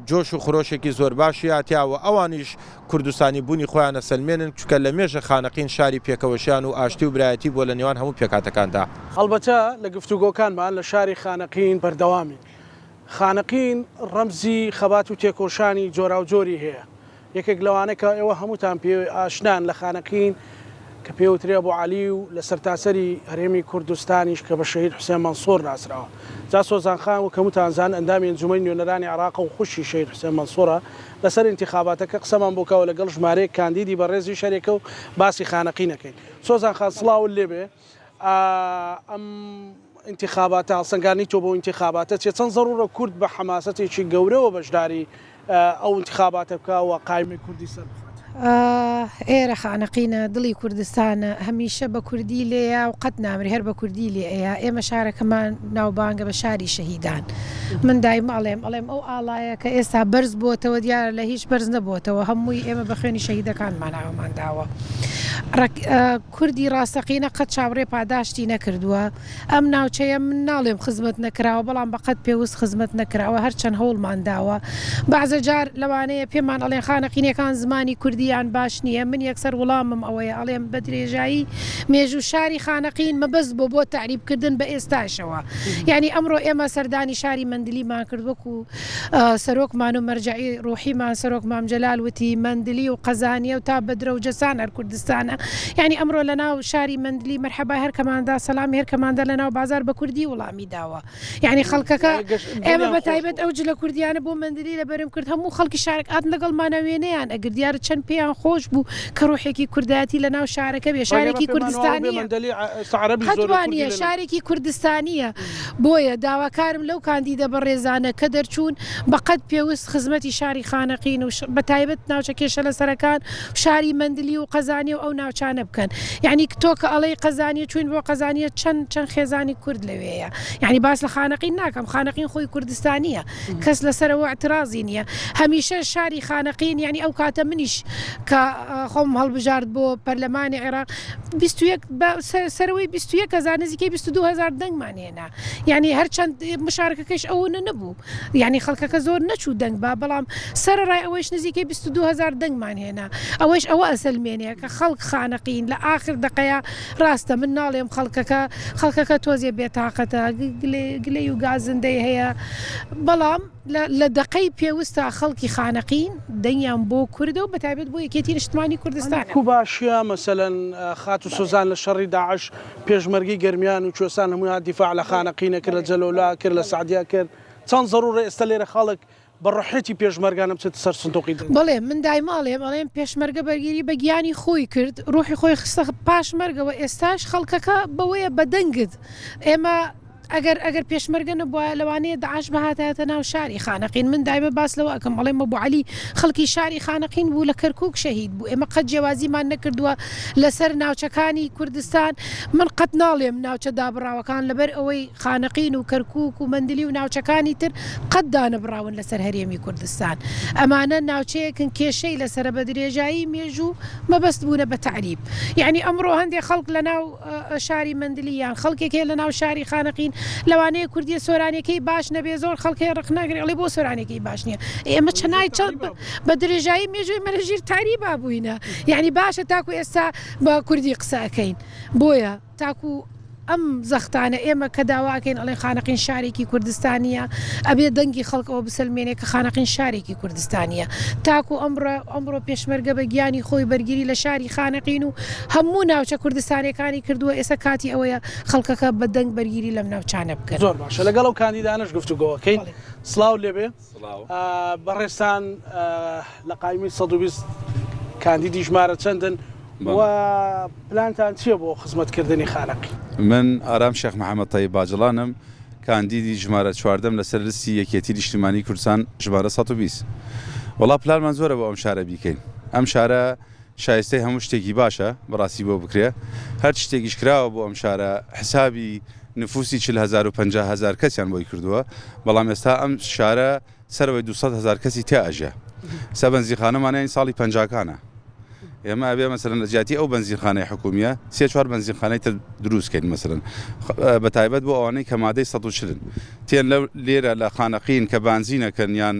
جۆش و خرۆشێکی زۆر باشی هاتیا و ئەوانیش کوردستانی بوونی خۆیان ئەسەلمێنن، چونکە لە مێژە خانەقین شاری پێکەوەژیان و ئاشتی و برایەتی بووە لە نێوان هەموو پێکهاتەکاندا. هەڵبەتە لە گفتوگۆکانمان لە شاری خانەقین بەردەوامین. خانەقین ڕەمزی خەبات و تێکۆشانی جۆراوجۆری هەیە. یەکێک لەوانە کە ئێوە هەمووتان پێی ئاشنان لە خانەقین کە پێی وترێ ئەبو عەلی و لە سەرتاسەری هەرێمی کوردستانیش کە بە شەهید حوسێن مەنسوور ناسراوە. جا سۆزان خان وەک هەمووتان زانن ئەندامی ئەنجومەنی نوێنەرانی عێراقە و خوشکی شەهید حوسێن مەنسوورە. لەسەر ئینتیخاباتەکە قسەمان بۆ کاوە لەگەڵ ژمارەیەک کاندیدی بەڕێزیش هەریەکە و باسی خانەقین ئەکەین. سۆزان خان سڵاوت لێبێ. ئەم ئینتیخاباتە، هەڵسەنگاندنی تۆ بۆ ئینتیخاباتە چیە؟ چەند زەڕوورە کورد بە حەماسەتێکی گەورەوە بەشداری ئەو ئینتیخاباتە بکا و قایمەی کوردی سەر بخات؟ ئێرە خانەقینە، دڵی کوردستانە، هەمیشە بە کوردی لێیە و قەت نامرێ، هەر بە کوردی لێ ئەیا. ئێمە شارەکەمان ناوبانگە بە شاری شەهیدان. من دایم ئەڵێم، ئەڵێم ئەو ئاڵایە کە ئێستا بەرز بۆتەوە دیارە لە هیچ بەرز نەبۆتەوە، هەمووی ئێمە بە خوێنی شەهیدەکانمان ئاوامان داوە. کوردی ڕاستەقینە قەت چاوڕێ پاداشتی نەکردووە. ئەم ناوچەیە من ناڵێم خزمەت نەکراوە، بەڵام بە قەد پێوست خزمەت نەکراوە، هەرچەند هەوڵمان داوە. بەعزە جار لەوانەیە پێمان ئەڵێن خانەقینیەکان زمانی کوردییان باش نییە، من یەکسەر وڵامم ئەوەیە ئەڵێم بە درێژایی مێژوو شاری خانەقین مەبەست بووە بۆ تەعریب کردن بە ئێستاشەوە. یانی ئەمڕۆ ئێمە سەردانی شاری. مەندلیمان کرد وەکو سەرۆکمان و مەرجەعی ڕوحیمان سەرۆک مام جەلال وتی مەندلی و قەزانیە و تا بەدرە و جەسان هەر کوردستانە یانی ئەمڕۆ لە ناو شاری مەندلی مەرحەبای هەر کەماندا سەلامی هەر کەماندا لە ناو بازار بە کوردی وڵامی داوە یانی خەڵکەکە ئێمە بە تایبەت ئەو جلە کوردیانە بۆ مەندلی لەبەرم کرد هەموو خەڵکی شارەک ئات لەگەڵمانە وێنەیان ئەگرت دیارە چەند پێیان خۆش بوو کە ڕوحێکی کوردایەتی لە ناو شارەکە بێ شارێکی کوردستانیە قەت وا نییە شارێکی کوردستانیە بۆیە داواکارم لەو کاندیدە بەڕێزانە کە دەرچوون بە قەد پێوست خزمەتی شاری خانەقین و بە تایبەت ناوچە کێشە لەسەرەکان و شاری مەندلی و قەزانیە و ئەو ناوچانە بکەن یانی تۆ کە ئەڵێی قەزانیە چووین بۆ قەزانیە چەند چەند خێزانی کورد لەوێیە یانی باس لە خانەقین ناکەم خانەقین خۆی کوردستانیە کەس لەسەرەوە اعترازی نییە هەمیشە شاری خانەقین یانی ئەو کاتە منیش کە خۆم هەڵبژارد بۆ پەرلەمانی عێراق 21 سەرەوەی 21 هزار نزیکەی 22 هزار دەنگمان هێنا یعنی هەرچەند مشارکەکەش ئەوە نەبوو یعنی خەڵکەکە زۆر نەچوو دەنگ با بەڵام سەرەڕای ئەوەیش نزیکەی 22 هزار دەنگمان هێنا ئەوەیش ئەوە ئەسەلمێنێ کە خەڵک خانەقین لە ئاخر دەقەیا ڕاستە من ناڵێم خەڵکەکە خەڵکەکە تۆزێ بێتاقەتە گلەی و گازندەی هەیە بەڵام لە دەقەی پێوستا خەڵکی خانەقین دەنگیان بۆ کوردە و بەتایبەت بۆ یەکێتی نیشتمانی کوردستانە. کو باشە مەسەلەن خاتوو سۆزان لە شەڕی داعش پێشمەرگەی گەرمیان و کوێستان هەمووی هات دیفاع لە خانەقین ئەکرد لە جەلەولا ئەکرد لە سەعدیە ئەکرد چەند زەڕوڕە ئێستا لێرە خەڵک بە ڕۆحیەتی پێشمەرگانە بچێتە سەر سندوقی دەنگ. بەڵێ من دایمە ئەڵێم ئەڵێم پێشمەرگە بەرگیری بە گیانی خۆی کرد ڕوحی خۆی خستە پاش مەرگەوە ئێستاش خەڵکەکە بەوەیە بە دەنگت ئێمە ئەگەر ئەگەر پێشمەرگە نەبوایە لەوانەیە داعش بهاتایەتە ناو شاری خانەقین من دایمە باس لەوە ئەکەم ئەڵێم ئەبو عەلی خەڵکی شاری خانەقین بوو لە کەرکوک شەهید بوو ئێمە قەت جیاوازیمان نەکردووە لەسەر ناوچەکانی کوردستان من قەت ناڵێم ناوچە دابڕاوەکان لەبەر ئەوەی خانەقین و کەرکوک و مەندلی و ناوچەکانی تر قەت دانەبڕاون لەسەر هەرێمی کوردستان. ئەمانە ناوچەیەکن کێشەی لەسەرە بە درێژایی مێژوو مەبەست بوونە بە تەعریب. یەعنی ئەمڕۆ هەندێ خەڵک لەناو شاری مەندلی یان خەڵکێک هەیە لەناو شاری خانەقین لەوانەیە کوردیە سۆرانیەکەی باش نەبێ زۆر خەڵک هەیە ڕەخنەگرێ ئەڵێ بۆ سۆرانیەکەی باش نییە ئێمە چەنای چەند بە درێژایی مێژوو ئێمە لەژیر تەعریبا بووینە یەعنی باشە تاکو ئێستا بە کوردی قسە ئەکەین بۆیە تاکو ئەم زەختانە ئێمە کە داوا ئەکەین ئەڵێن خانەقین شارێکی کوردستانیە ئەبێ دەنگی خەڵک ئەوە بسەلمێنێ کە خانەقین شارێکی کوردستانیە تاکو ئەمڕۆ ئەمڕۆ پێشمەرگە بە گیانی خۆی بەرگری لە شاری خانەقین و هەموو ناوچە کوردستانیەکانی کردووە ئێستا کاتی ئەوەیە خەڵکەکە بە دەنگ بەرگیری لەم ناوچانە بکەن. زۆر باشە لەگەڵ ئەو کاندیدانەش گفتوگۆ ئەکەین. سڵاو لێبێ. بەڕێزتان لە قایمی 120 کاندیدی ژمارە چەندن و پلانتان چییە بۆ خزمەتکردنی خانەقین؟ من ئارام شێخ محەمەد تەیب باجڵانم، کاندیدی ژمارە چواردەم لەسەر لیستی یەکێتی نیشتیمانی کوردستان ژمارە 120. وەڵا پلانمان زۆرە بۆ ئەم شارە بیکەین. ئەم شارە شایستەی هەموو شتێکی باشە بەڕاستی بۆ بکرێ. هەرچ شتێکیش کراوە بۆ ئەم شارە حسابی نفوسی 40 هەزار و 50 هەزار کەسیان بۆی کردووە، بەڵام ئێستا ئەم شارە سەرەوەی 200 هەزار کەسی تیا ئەژیا. ئێستا بەنزینخانەمان هەیە ساڵی پەنجاکانە. ئێمە ئەبێ مەسەلەن لە جیاتی ئەو بەنزینخانەی حکومیە سێ چوار بەنزینخانەی تر دروست کەین مەسەلەن بە تایبەت بۆ ئەوانەی کە مادەی 140 تێن لەو لێرە لە خانەقین کە بانزینەکەن یان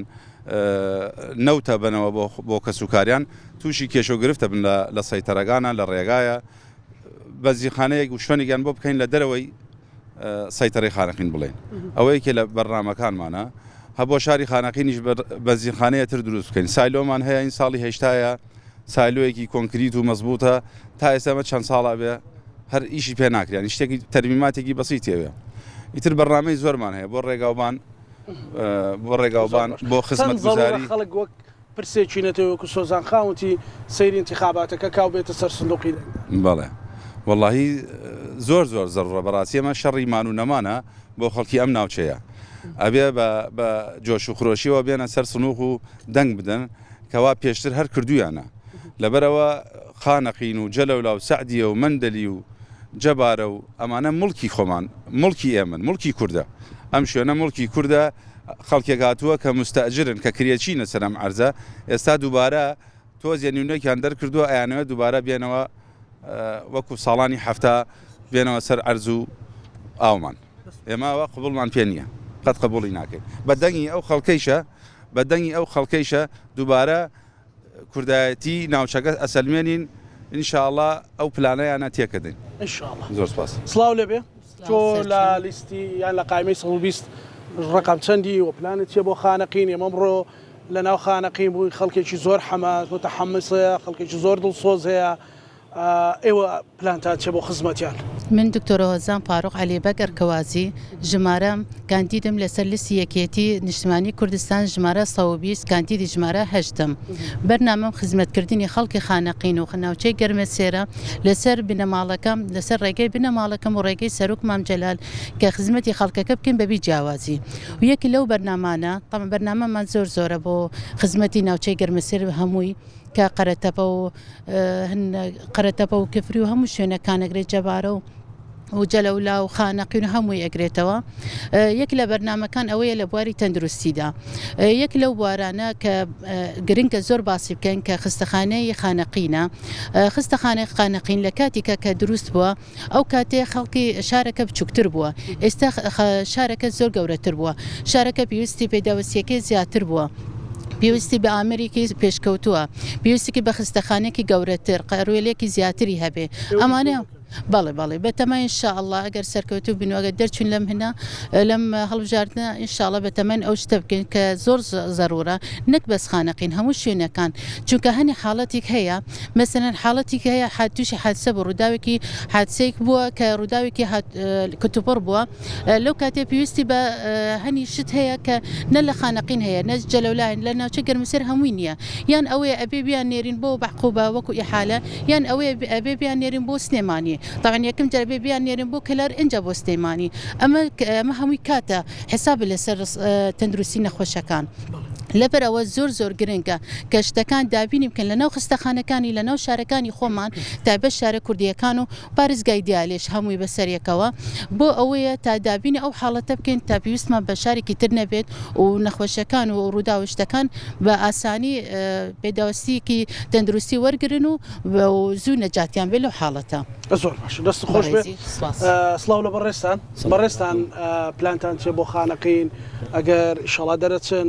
نەوتە بەنەوە بۆ بۆ کەسوکاریان تووشی کێشە و گرفتە بن لە سەیتەرەکانە لە ڕێگایە بەنزینخانەیەک و شوێنێکیان بۆ بکەین لە دەرەوەی سەیتەرەی خانەقین بڵێن ئەوە یەکێ لە بەرنامەکانمانە هە بۆ شاری خانەقینیش بەنزینخانەیە تر دروست بکەین سایلۆمان هەیە این ساڵی هەشتایە سایلۆیەکی کۆنکریت و مەزبوتە تا ئێستا ئەمە چەند ساڵە بێ هەر ئیشی پێ ناکرێن شتێکی تەرمیماتێکی بەسیتێوێ ئیتر بەرنامەی زۆرمان هەیە بۆ ڕێگاوبان بۆ ڕێگاوبان بۆ خزمەتگوزاری. خەڵک وەک پرسێکی نەتەوەی وەکو سۆزان خان وتی سەیری ئینتیخاباتەکە کا و بێتە سەر سندوقی دەنگدان. بەڵێ وەڵاهی زۆر زۆر زەڕوڕە بەڕاستی ئەمە شەڕی مان و نەمانە بۆ خەڵکی ئەم ناوچەیە ئەبێ بە بە جۆش و خرۆشیەوە بێنە سەر سنوق و دەنگ بدەن کەوا پێشتر هەر کردویانە لەبەرئەوە خانەقین و جەلەولا و سەعدیە و مەندەلی و جەبارە و ئەمانە موڵکی خۆمان موڵکی ئێمەن موڵکی کوردە ئەم شوێنە موڵکی کوردە خەڵکێک هاتووە کە موستەئجرن کە کرێچینە سەر ئەم عەرزە ئێستا دووبارە تۆزێ نیونێکیان دەرکردووە ئەیانەوێت دووبارە بێنەوە وەکو ساڵانی حەفتا بێنەوە سەر عەرز و ئاومان ئێمە ئەوە قبوڵمان پێ نییە قەت قبوڵی ناکەین بە دەنگی ئەو خەڵکەیشە بە دەنگی ئەو خەڵکەیشە دووبارە کوردایەتی ناوچەکە ئەسەلمێنین ان شاء اللە ئەو پلانەیانە تێکەدەین. ان شاء اللە. زۆر سپاس. سڵاو لێبێ تۆ لە لیستی یان لە قایمەی 120. ڕەقەم چەندی و پلانت چیە بۆ خانەقین؟ ئێمە ئەمڕۆ لە ناو خانەقین بووین خەڵکێکی زۆر حەماس متحمس هەیە خەڵکێکی زۆر دڵسۆز هەیە ئێوە پلانتان چیە بۆ خزمەتیان؟ من دکتۆر هۆزان فاروق عەلی بەگ ئەرکەوازی ژمارەم کاندیدم لەسەر لیستی یەکێتی نیشتمانی کوردستان ژمارە 120 کاندیدی ژمارە هەشتم بەرنامەم خزمەتکردنی خەڵکی خانەقین و ناوچەی گەرمەسێرە لەسەر بنەماڵەکەم لەسەر ڕێگەی بنەماڵەکەم و ڕێگەی سەرۆک مام جەلال کە خزمەتی خەڵکەکە بکەین بەبی جیاوازی و یەکی لەو بەرنامانە تەبعەن بەرنامەمان زۆر زۆرە بۆ خزمەتی ناوچەی گەرمەسێر هەمووی کە قەرەتەپە و قەرەتەپە و کفری و هەموو شوێنەکان ئەگرێت جەبارە و و جەلەولا و خانەقین و هەمووی ئەگرێتەوە یەک لە بەرنامەکان ئەوەیە لە بواری تەندروستیدا یەک لەو بوارانە کە گرنگە زۆر باسی بکەین کە خستەخانەی خانەقینە خستەخانەی خانەقین لە کاتێکە کە دروست بووە ئەو کاتێ خەڵکی شارەکە بچووکتر بووە ئێستا شارەکە زۆر گەورەتر بووە شارەکە پێویستی پێداویستیەکەی زیاتر بووە. پێویستی بە ئامێرێکی پێشکەوتووە پێویستێکی بە خستەخانێکی گەورەتر قەروێلێکی زیاتری هەبێ ئەمانە بەڵێ بەڵێ بەتەمای ان شاء اللە ئەگەر سەرکەوتوو بین و ئەگەر دەرچوین لەم هنا لەم هەڵبژاردنە ان شاء اللە بەتەماین ئەو شتە بکەین کە زۆر زەرورە نەک بەس خانەقین هەموو شوێنەکان چونکە هەنی حاڵەتیک هەیە مەسەلەن حاڵەتیک هەیە تووشی حادسە بوو ڕووداوێکی حادسەیەک بووە کە ڕووداوێکی کتوپڕ بووە لەو کاتێ پێویستی بە هەنی شت هەیە کە نە لە خانەقین هەیە نە جەلەولا لە ناوچە گەرمەسێر هەمووی نییە یان ئەوەیە ئەبێ بیان نێرین بۆ بەعقوبە وەکو ئیحالە یان ئەوەیە ئەبێ بیان نێرین بۆ سلێمانی تەبعەن یەکەم جار ئەبێ بیان نێرین بۆ کەلار ئینجا بۆ سلێمانی ئەمە ئەمە هەمووی کاتە حساب لەسەر تەندروستی نەخۆشەکان لەبەر ئەوە زۆر زۆر گرنگە کە شتەکان دابینی بکەن لەناو خستەخانەکانی لەناو شارەکانی خۆمان تایبەت شارە کوردیەکان و پارێزگای دیالێش هەمووی بەسەریەکەوە بۆ ئەوەیە تا دابینی ئەو حاڵەتە بکەین تا پێویستمان بە شارێکی تر نەبێت و نەخۆشەکان و ڕووداو شتەکان بە ئاسانی پێداویستیەکی تەندروستی وەرگرن و زوو نەجاتیان بێت لەو حاڵەتە. زۆر باشە دەست خۆش بێ سڵاو لە بەڕێزتان بەڕێزتان پلانتان چیە بۆ خانەقین ئەگەر ئیشەڵا دەرەچن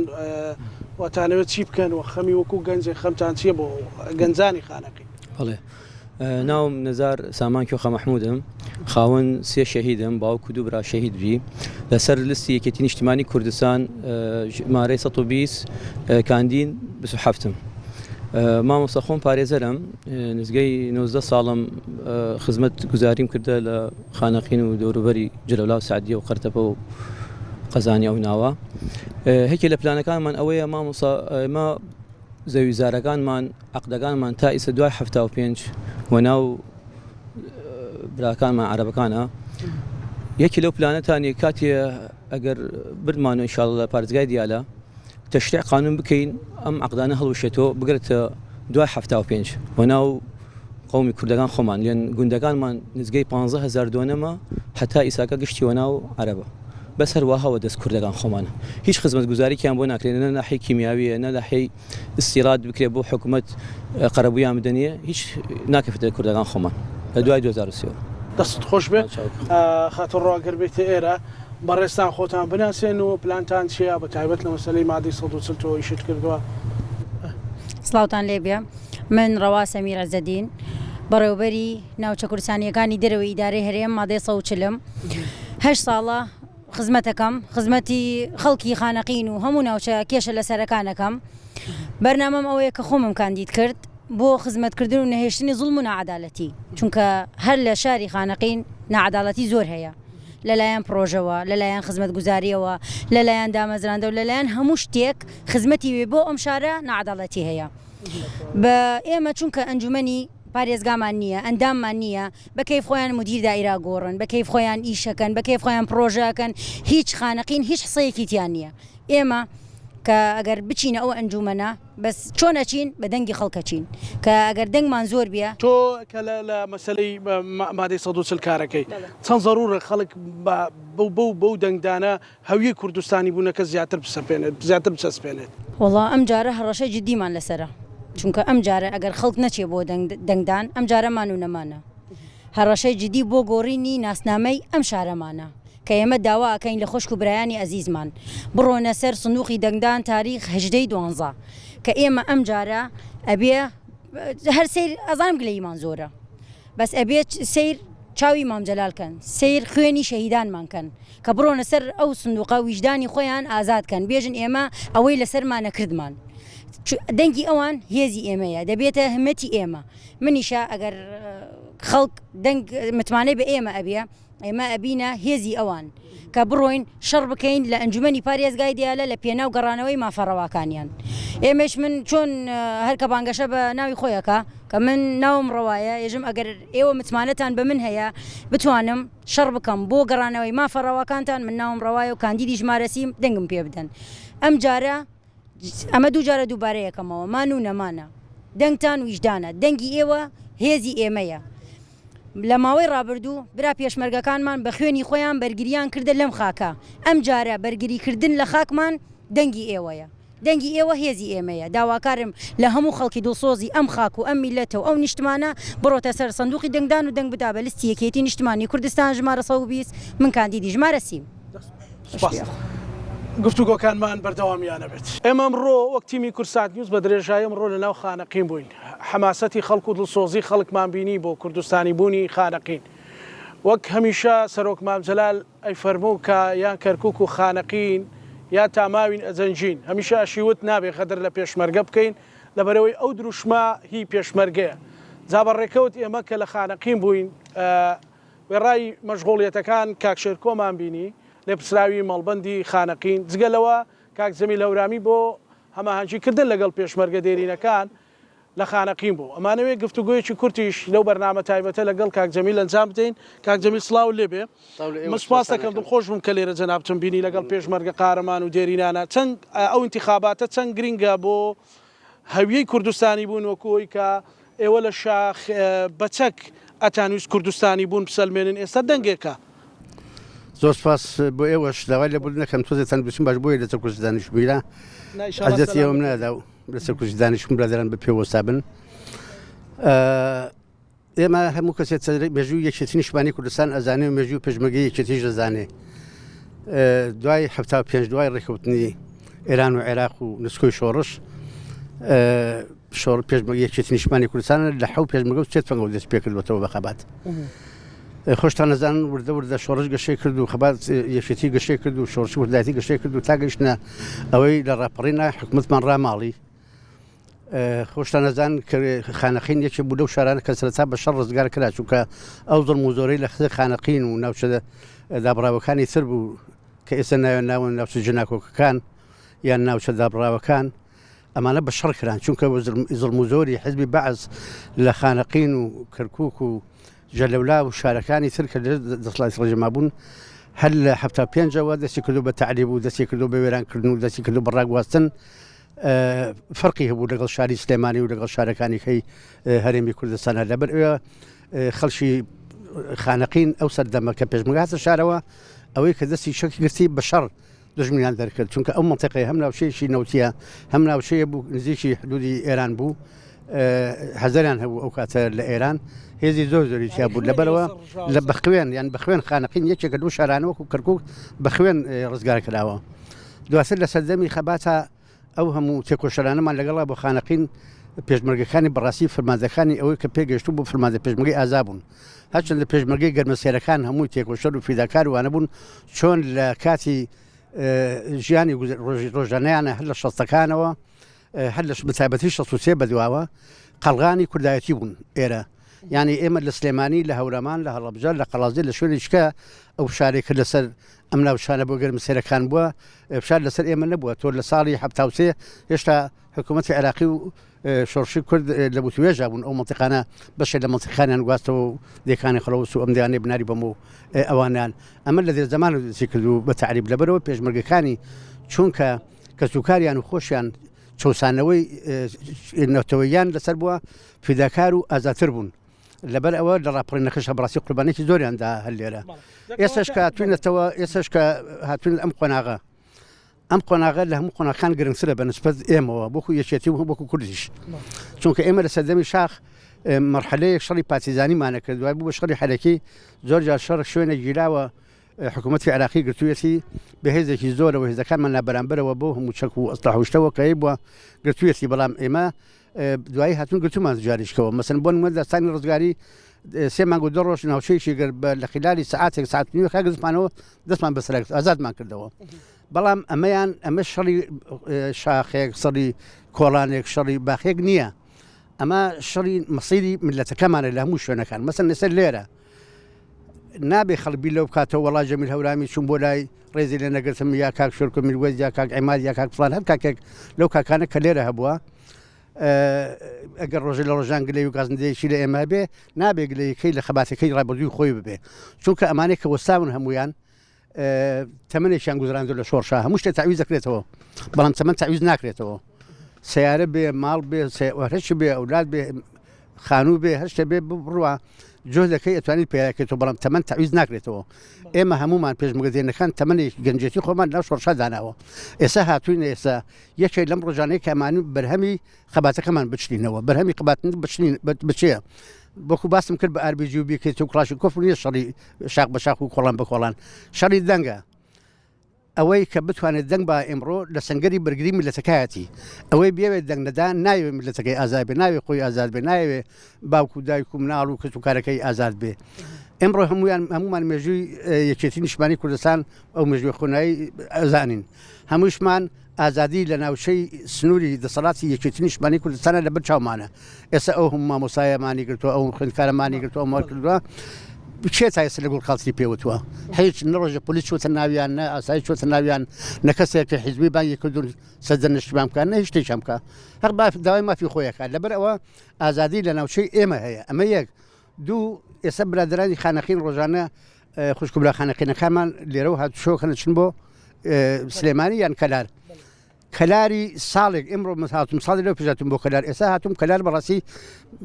وتانەوێت چی بکەن و خەمی وەکو گەنجێک خەمتان چیە بۆ گەنجانی خانەقین؟ بەڵێ ناوم نزار سامان کوێخا مەحمودم خاوەن سێ شەهیدم باوک و دوو برا شەهید بی لەسەر لستی یەکێتی نیشتمانی کوردستان ژمارەی 120 کاندین 27م مامۆستا خۆم پارێزەرم نزگەی 19 ساڵم خزمەت گوزاریم کردە لە خانەقین و دەوروبەری جلەولا و سعدیە و قەرتەپە و قەزانی ئەو ناوە هێکی لە پلانەکانمان ئەوەیە مامۆسا ئێمە زەویزارەکانمان عەقدەکانمان تا ئیسە دوای 75 وە ناو براکانمان عەرەبەکانە یەکی لەو پلانەتانی کاتێ ئەگەر بردمان و ئینشاءاللە لە پارێزگای دیالە تەشریع قانون بکەین ئەم عەقدانە هەڵوشێتەوە بگرێتە دوای 75 وە ناو قومی کوردەکان خۆمان لێن گوندەکانمان نزگەی 15 هزار دۆنەمە هەتا ئیساکە گشتی وە ناو عەرەبە بەس هەروەها وە دەست کوردەکان خۆمانە هیچ خزمەتگوزاریکیان بۆ ناکرێت نە ناحیەی کیمیاویە نە ناحیەی ئیستیراد بکرێت بۆ حکومەت قەرەبوویان بدەنیە هیچ ناکەفێتە کوردەکان خۆمان لە دوای 2023 وە. دەستت خۆش بێت خاتوو ڕەوا گەر بێیتە ئێرە بەڕێزتان خۆتان بناسێن و پلانتان چیە بە تایبەت لە مەسەلەی مادەی 140 تۆ ئیشت کردووە. سڵاوتان لێبێ من ڕەوا سەمیر عزەدین بەڕێوەبەری ناوچە کوردستانیەکانی دەرەوەی ئیدارەی هەرێم مادەی 140 م هەشت ساڵە خزمەتەکەم خزمەتی خەڵکی خانەقین و هەموو ناوچە کێشە لەسەرەکان ئەکەم بەرنامەم ئەوەیە کە خۆمم کاندید کرد بۆ خزمەتکردن و نەهێشتنی زوڵم و ناعەدالەتی چونکە هەر لە شاری خانەقین ناعەدالەتی زۆر هەیە لەلایەن پڕۆژەوە لەلایەن خزمەتگوزاریەوە لەلایەن دامەزراندەوە لەلایەن هەموو شتێک خزمەتی وێ بۆ ئەم شارە ناعەدالەتی هەیە بە ئێمە چونکە ئەنجومەنی پارێزگامان نییە ئەنداممان نییە بە کەیف خۆیان مدیر دائیرە گۆڕن بە کەیف خۆیان ئیشەکەن بە کەیف خۆیان پڕۆژە ئەکەن هیچ خانەقین هیچ حسەیەکی تیا نییە ئێمە کە ئەگەر بچینە ئەو ئەنجومەنە بەس چۆن ئەچین بە دەنگی خەڵک ئەچین کە ئەگەر دەنگمان زۆر بیە. تۆ کە لە لە مەسەلەی مادەی 140 کارەکەی چەند زەرورە خەڵک بە بەو بەو بەو دەنگدانە هەویەی کوردستانی بوونەکە زیاتر بسەپێنێت زیاتر بچەسپێنێت. وەڵا ئەم جارە هەڕەشەی جدیمان لەسەرە چونکە ئەم جارە ئەگەر خەڵک نەچێ بۆ دەنگدان ئەم جارە مان و نەمانە هەڕەشەی جدی بۆ گۆڕینی ناسنامەی ئەم شارەمانە کە ئێمە داوا ئەکەین لە خۆشک و برایانی ئەزیزمان بڕۆنە سەر سندوقی دەنگدان تاریخ هەژدەی دوانزە کە ئێمە ئەم جارە ئەبێ هەر سەیر ئەزانم گلەییمان زۆرە بەس ئەبێ سەیر. چاوی مام جەلال کەن، سەیر خوێنی شەهیدانمان کەن، کە بڕۆنە سەر ئەو سندوقە ویژدانی خۆیان ئازاد کەن، بێژن ئێمە ئەوەی لەسەرمانە کردمان. دەنگی ئەوان هێزی ئێمەیە، دەبێتە همەتی ئێمە. منیشە ئەگەر خەڵک دەنگ متمانەی بە ئێمە ئەبێ، ئێمە ئەبینە هێزی ئەوان کە بڕۆین شەڕ بکەین لە ئەنجومەنی پارێزگای دیالە لە پێناو گەڕانەوەی مافە ڕەواکانیان. ئێمەش من چۆن هەر کە بانگەشە بە ناوی خۆی ئەکا کە من ناوم ڕەوایە ئێژم ئەگەر ئێوە متمانەتان بە من هەیە بتوانم شەڕ بکەم بۆ گەڕانەوەی مافە ڕەواکانتان من ناوم ڕەوایە و کاندیدی ژمارە سیم دەنگم پێ بدەن. ئەم جارە ئەمە دووجارە دووبارە یەکەمەوە مان و نەمانە. دەنگتان ویژدانە. دەنگی ئێوە هێزی ئێمەیە. لە ماوەی ڕابردوو برا پێشمەرگەکانمان بە خوێنی خۆیان بەرگریان کردە لەم خاکە، ئەمجارە بەرگریکردن لە خاکمان دەنگی ئێوەیە. دەنگی ئێوە هێزی ئێمەیە. داواکارم لە هەموو خەڵکی دڵسۆزی ئەم خاک و ئەم میللەتە و ئەو نیشتمانە بڕۆتە سەر سندوقی دەنگدان و دەنگ بدا بە لستی یەکێتی نیشتمانی کوردستان ژمارە 120 من کاندیدی ژمارە سیم. سوپاس. گفتوگۆکانمان بەردەوامیان ئەبێت. ئێمە ئەمڕۆ وەک تیمی کوردسات نیوز بە درێژایی ئەمڕۆ لە ناو خانەقین بووین. حەماسەتی خەڵک و دڵسۆزی خەڵکمان بینی بۆ کوردستانی بوونی خانەقین. وەک هەمیشە سەرۆک مام جەلال ئەیفەرموو کە یان کەرکوک و خانەقین یا تا ماوین ئەجەنگین. هەمیشە ئەشیوت نابێ غەدر لە پێشمەرگە بکەین لەبەرئەوەی ئەو دروشمە هی پێشمەرگەیە. جا بە ڕێکەوت ئێمە کە لە خانەقین بووین، وێڕای مەشغوڵیەتەکان کاک شێرکۆمان بینی، لێپرسراوی مەڵبەندی خانەقین، جگە لەوە کاک جەمیل هەورامی بۆ هەماهەنگی کردن لەگەڵ پێشمەرگە دێرینەکان لە خانەقین بوو. ئەمانەوێ گفتوگۆیەکی کورتیش لەو بەرنامە تایبەتە لەگەڵ کاک جەمیل ئەنجام بدەین. کاک جەمیل سڵاوت لێ بێ. من سوپاست دەکەم، دڵخۆش بووم کە لێرە جەنابتم بینی لەگەڵ پێشمەرگە قارەمان و دێرینانە. چەند ئەو ئینتیخاباتە چەند گرینگە بۆ هەویەی کوردستانی بوون وەکو ئەوی کە ئێوە لە شاخ بە چەک ئەتانویست کوردستانی بوون بسەلمێنن ئێستا دەنگێکە. زۆر سپاس بۆ ئێوەش داوای لێبوردن دەکەم تۆزێ تەندروستیم باش بۆیە لەسەر کورسی دانیشتبوویرا ئەزیەتی ئێوەم نەدا و لەسەر کورسی دانیشتم برادەران بە پێ وەستابن ئێمە هەموو کەسێک مێژوو یەکێتی نیشتمانی کوردستان ئەزانێ و مێژوو پێشمەرگەی یەکێتیش دەزانێ دوای 75 دوای ڕێککەوتنی ئێران و عێراق و نسکۆی شۆڕش شۆڕ پێشمەرگە یەکێتی نیشتمانی کوردستان لە حەو پێشمەرگە و سێ تفەنگەوە دەست پێکردوەتەوە بە خەبات خۆشتان نەزان وردە وردە شۆڕش گەشەی کرد و خەبات یەکێتی گەشەی کرد و شۆڕشی کوردایەتی گەشەی کرد و تا گەیشتە ئەوەی لە ڕاپەڕینە حکومەتمان ڕاماڵی خۆشتان ئەزانن کە خانەقین یەکێک بوو لەو شارانە کە سەرەتا بە شەڕ ڕزگار کرا چونکە ئەو زوڵم و زۆرەی لە خزە خانەقین و ناوچە دابڕاوەکانی تر بوو کە ئێستا ناویان ناون ناوچە جناکۆکەکان یان ناوچە دابڕاوەکان ئەمانە بە شەڕ کران چونکە زوڵم و زۆری حزبی بەعس لە خانەقین و کەرکک و جەلەولا و شارەکانی تر کە لە دەسەڵاتی ڕژێما بوون هەر لە 75ەوە دەستی کردو بە تەعریب و دەستی کردو بە وێرانکردن و دەستی کردو بە ڕاگواستن فەرقی هەبوو لەگەڵ شاری سلێمانی و لەگەڵ شارەکانی کەی هەرێمی کوردستانە لەبەر ئەوێ خەڵکی خانەقین ئەو سەردەمە کە پێشمەرگە هاتە شارەوە ئەوەی کە دەستی چەکی گرتی بە شەڕ دژمنیان دەرکرد چونکە ئەو منطقەیە هەم ناوچەیەکی نەوتیە هەم ناوچەیە بوو نزیکی حدودی ئێران بوو هەزەریان هەبوو ئەو کاتە لە ئێران هێزی زۆر زۆری تیا بوو لەبەرەوە لە بەخوێن یان بەخوێن خانەقین یەکێکە دوو شارانە وەکو کەرکک بەخوێن ڕزگار کراوە دواتر لە سەردەمی خەباتا ئەو هەموو تێکۆشەرانەمان لەگەڵا بۆ خانەقین پێشمەرگەکانی بەڕاستی فەرماندەکانی ئەوەی کە پێگەشتوو بۆ فەرماندە پێشمەرگەی ئازا بوون هەرچەند لە پێشمەرگەی گەرمەسێرەکان هەمووی تێکۆشەر و فیداکار وانە بوون چۆن لە کاتی ژیانی ڕۆژانەیانە هەر لە شەستەکانەوە هەر لە بەتایبەتی 63 بەدواوە قەڵغانی کوردایەتی بوون ئێرە یعنی ئێمە لە سلێمانی لە هەورامان لە هەڵەبجە لە قەڵازێ لە شوێنێکە ئەو شارێک کە لەسەر ئەم ناوچانە بۆ گەرمسێرەکان بووە فشار لەسەر ئێمە نەبووە تۆ لە ساڵی 73 هێشتا حکوومەتی عێراقی و شۆڕشی کورد لە وتوێژا بوون ئەو منتیقانە بەشێک لە منتیقانیان گواستەوە و دێکانی خەڵەوس و ئەم دیانەی بناری بەم و ئەوانیان ئەمە لە دێر زەمان و دەستی کرد و بە تەعریب لەبەرەوە پێشمەرگەکانی چونکە کەسوکاریان و خۆشیان چەوسانەوەی نەتەوەیان لەسەر بووە فیداکار و ئازاتر بوون. لەبەر ئەوە لە ڕاپەڕینەکەشا بەڕاستی قوربانێکی زۆریان دا هەر لێرە ئێستاش کە هاتوینەتەوە ئێستاش کە هاتوین ئەم قۆناغە ئەم قۆناغە لە هەموو قۆناغەکان گرنگترە بە نسبەت ئێمەوە وەکو یەکێتی و وەکو کوردیش چونکە ئێمە لە سەردەمی شاخ مەرحەلەیەک شەڕی پارتیزانیمانە کرد دوای بوو بە شەڕی حەرەکی زۆر جار شەڕ شوێنە گیراوە حکوومەتی عێراقی گرتوویەتی بە هێزێکی زۆرەوە هێزەکانمان نابەرامبەرەوە بۆ هەموو چەک و ئەسلحە و شتەوە کە هەیبووە گرتوویەتی بەڵام ئێمە دوایی هاتون گرتومان جاریشکەوە مەسن بۆ نمونە داستانی ڕزگاری سێ مانگ و دە ڕۆژ ناوچەیەکی گەر بە لە خلالی سعاتێک ساعت نیوە خاک گرتمانەوە دەستمان بەسەرا گرت ئازادمان کردەوە بەڵام ئەمەیان ئەمە شەڕی شاخێک سەڕی کۆڵانێک شەڕی باخێک نییە ئەمە شەڕی مەسیری ملەتەکەمانە لە هەموو شوێنەکان مەسەن لەسەر لێرە نابێ خەڵک بیر لەو بکاتەوە وەڵا جەمیل هەورامی چوون بۆ لای ڕێزی لێ نەگرتم یا کاک شێرکۆ میروەیس یا کاک عیماد یا کاک فڵان هەر کاکێک لەو کاکانە کە لێرە هەبووە ئەگەر ڕۆژێ لە ڕۆژان گلەی و گازندەیەکی لە ئێمە هەبێ نابێ گلەیەکەی لە خەباتەکەی ڕابردووی خۆی ببێ چونکە ئەمانەی کە وەستاون هەمویان تەمەنێکیان گوزراندو لە شۆڕشا هەموو شتێک تەعویز دەکرێتەوە بەڵام تەمەن تەعویز ناکرێتەوە سیارە بێ ماڵ بێ هەرچی بێ ئەولاد بێ خانوو بێ هەر شتێ بێ بڕوا جۆزەکەی ئەتوانیت پیاکرێتەوە بەڵام تەمەن تەعویز ناکرێتەوە ئێمە هەمومان پێشمەگەزێنەکان تەمەنێک گەنجێتی خۆمان لەو شۆڕشا داناوە ئێستا هاتوین ئێستا یەکێک لەم ڕۆژانەی کەمانی بەرهەمی خەباتەکەمان بچنینەوە بەرهەمی خەباتن بچنین بچێ وەکو باسم کرد بە ئاربیجی و بیکەیت و کڵاشی کۆف نیە شەڕی شاخ بە شاخ و کۆڵان بە کۆڵان شەڕی دەنگە ئەوەی کە بتوانێت دەنگ با ئیمڕۆ لە سەنگەری بەرگری میللەتەکایەتی ئەوەی بیەوێت دەنگ نەدا نایەوێت میللەتەکەی ئازاد بێ ناوێ خۆی ئازاد بێ نایەوێ باوک و دایک و مناڵ و کەس و کارەکەی ئازاد بێ ئمڕۆ هەمویان هەمومان مێژووی یەکێتی نیشتمانی کوردستان ئەو مێژووی خۆنایی ئەزانین هەمووشمان ئازادی لە ناوچەی سنووری دەسەڵاتی یەکێتی نیشتمانی کوردستانە لەبەر چاومانە. ئێستا ئەو هەموو مامۆستایە مانی گرتووە، ئەو خوێندکارە مانی گرتووە، ئەو مار کردووە. کێ تا ئێستا لە گوڵ کاڵتری پێ وتووە؟ هیچ نە ڕۆژێ پۆلیس چووەتە ناویان، نە ئاسایش چووەتە ناویان، نە کەسێک کە حیزبی بانگی کردوون سەرزەنشتیان بکات، نە هیچ شتێکیان بکات. هەر داوای مافی خۆی ئەکات. لەبەر ئەوە ئازادی لە ناوچەی ئێمە هەیە. ئەمە یەک. دوو، ئێستا برادەرانی خانەقین ڕۆژانە خوشک و برا خانەقینەکانمان لێرەوە هاتوچۆکەن ئەچن بۆ سلێمانی یان کەلار. کەلاری ساڵێک ئمڕۆ من هاتوم ساڵی لەو پێش هاتوم بۆ کەلار ئێستا هاتوم کەلار بەڕاستی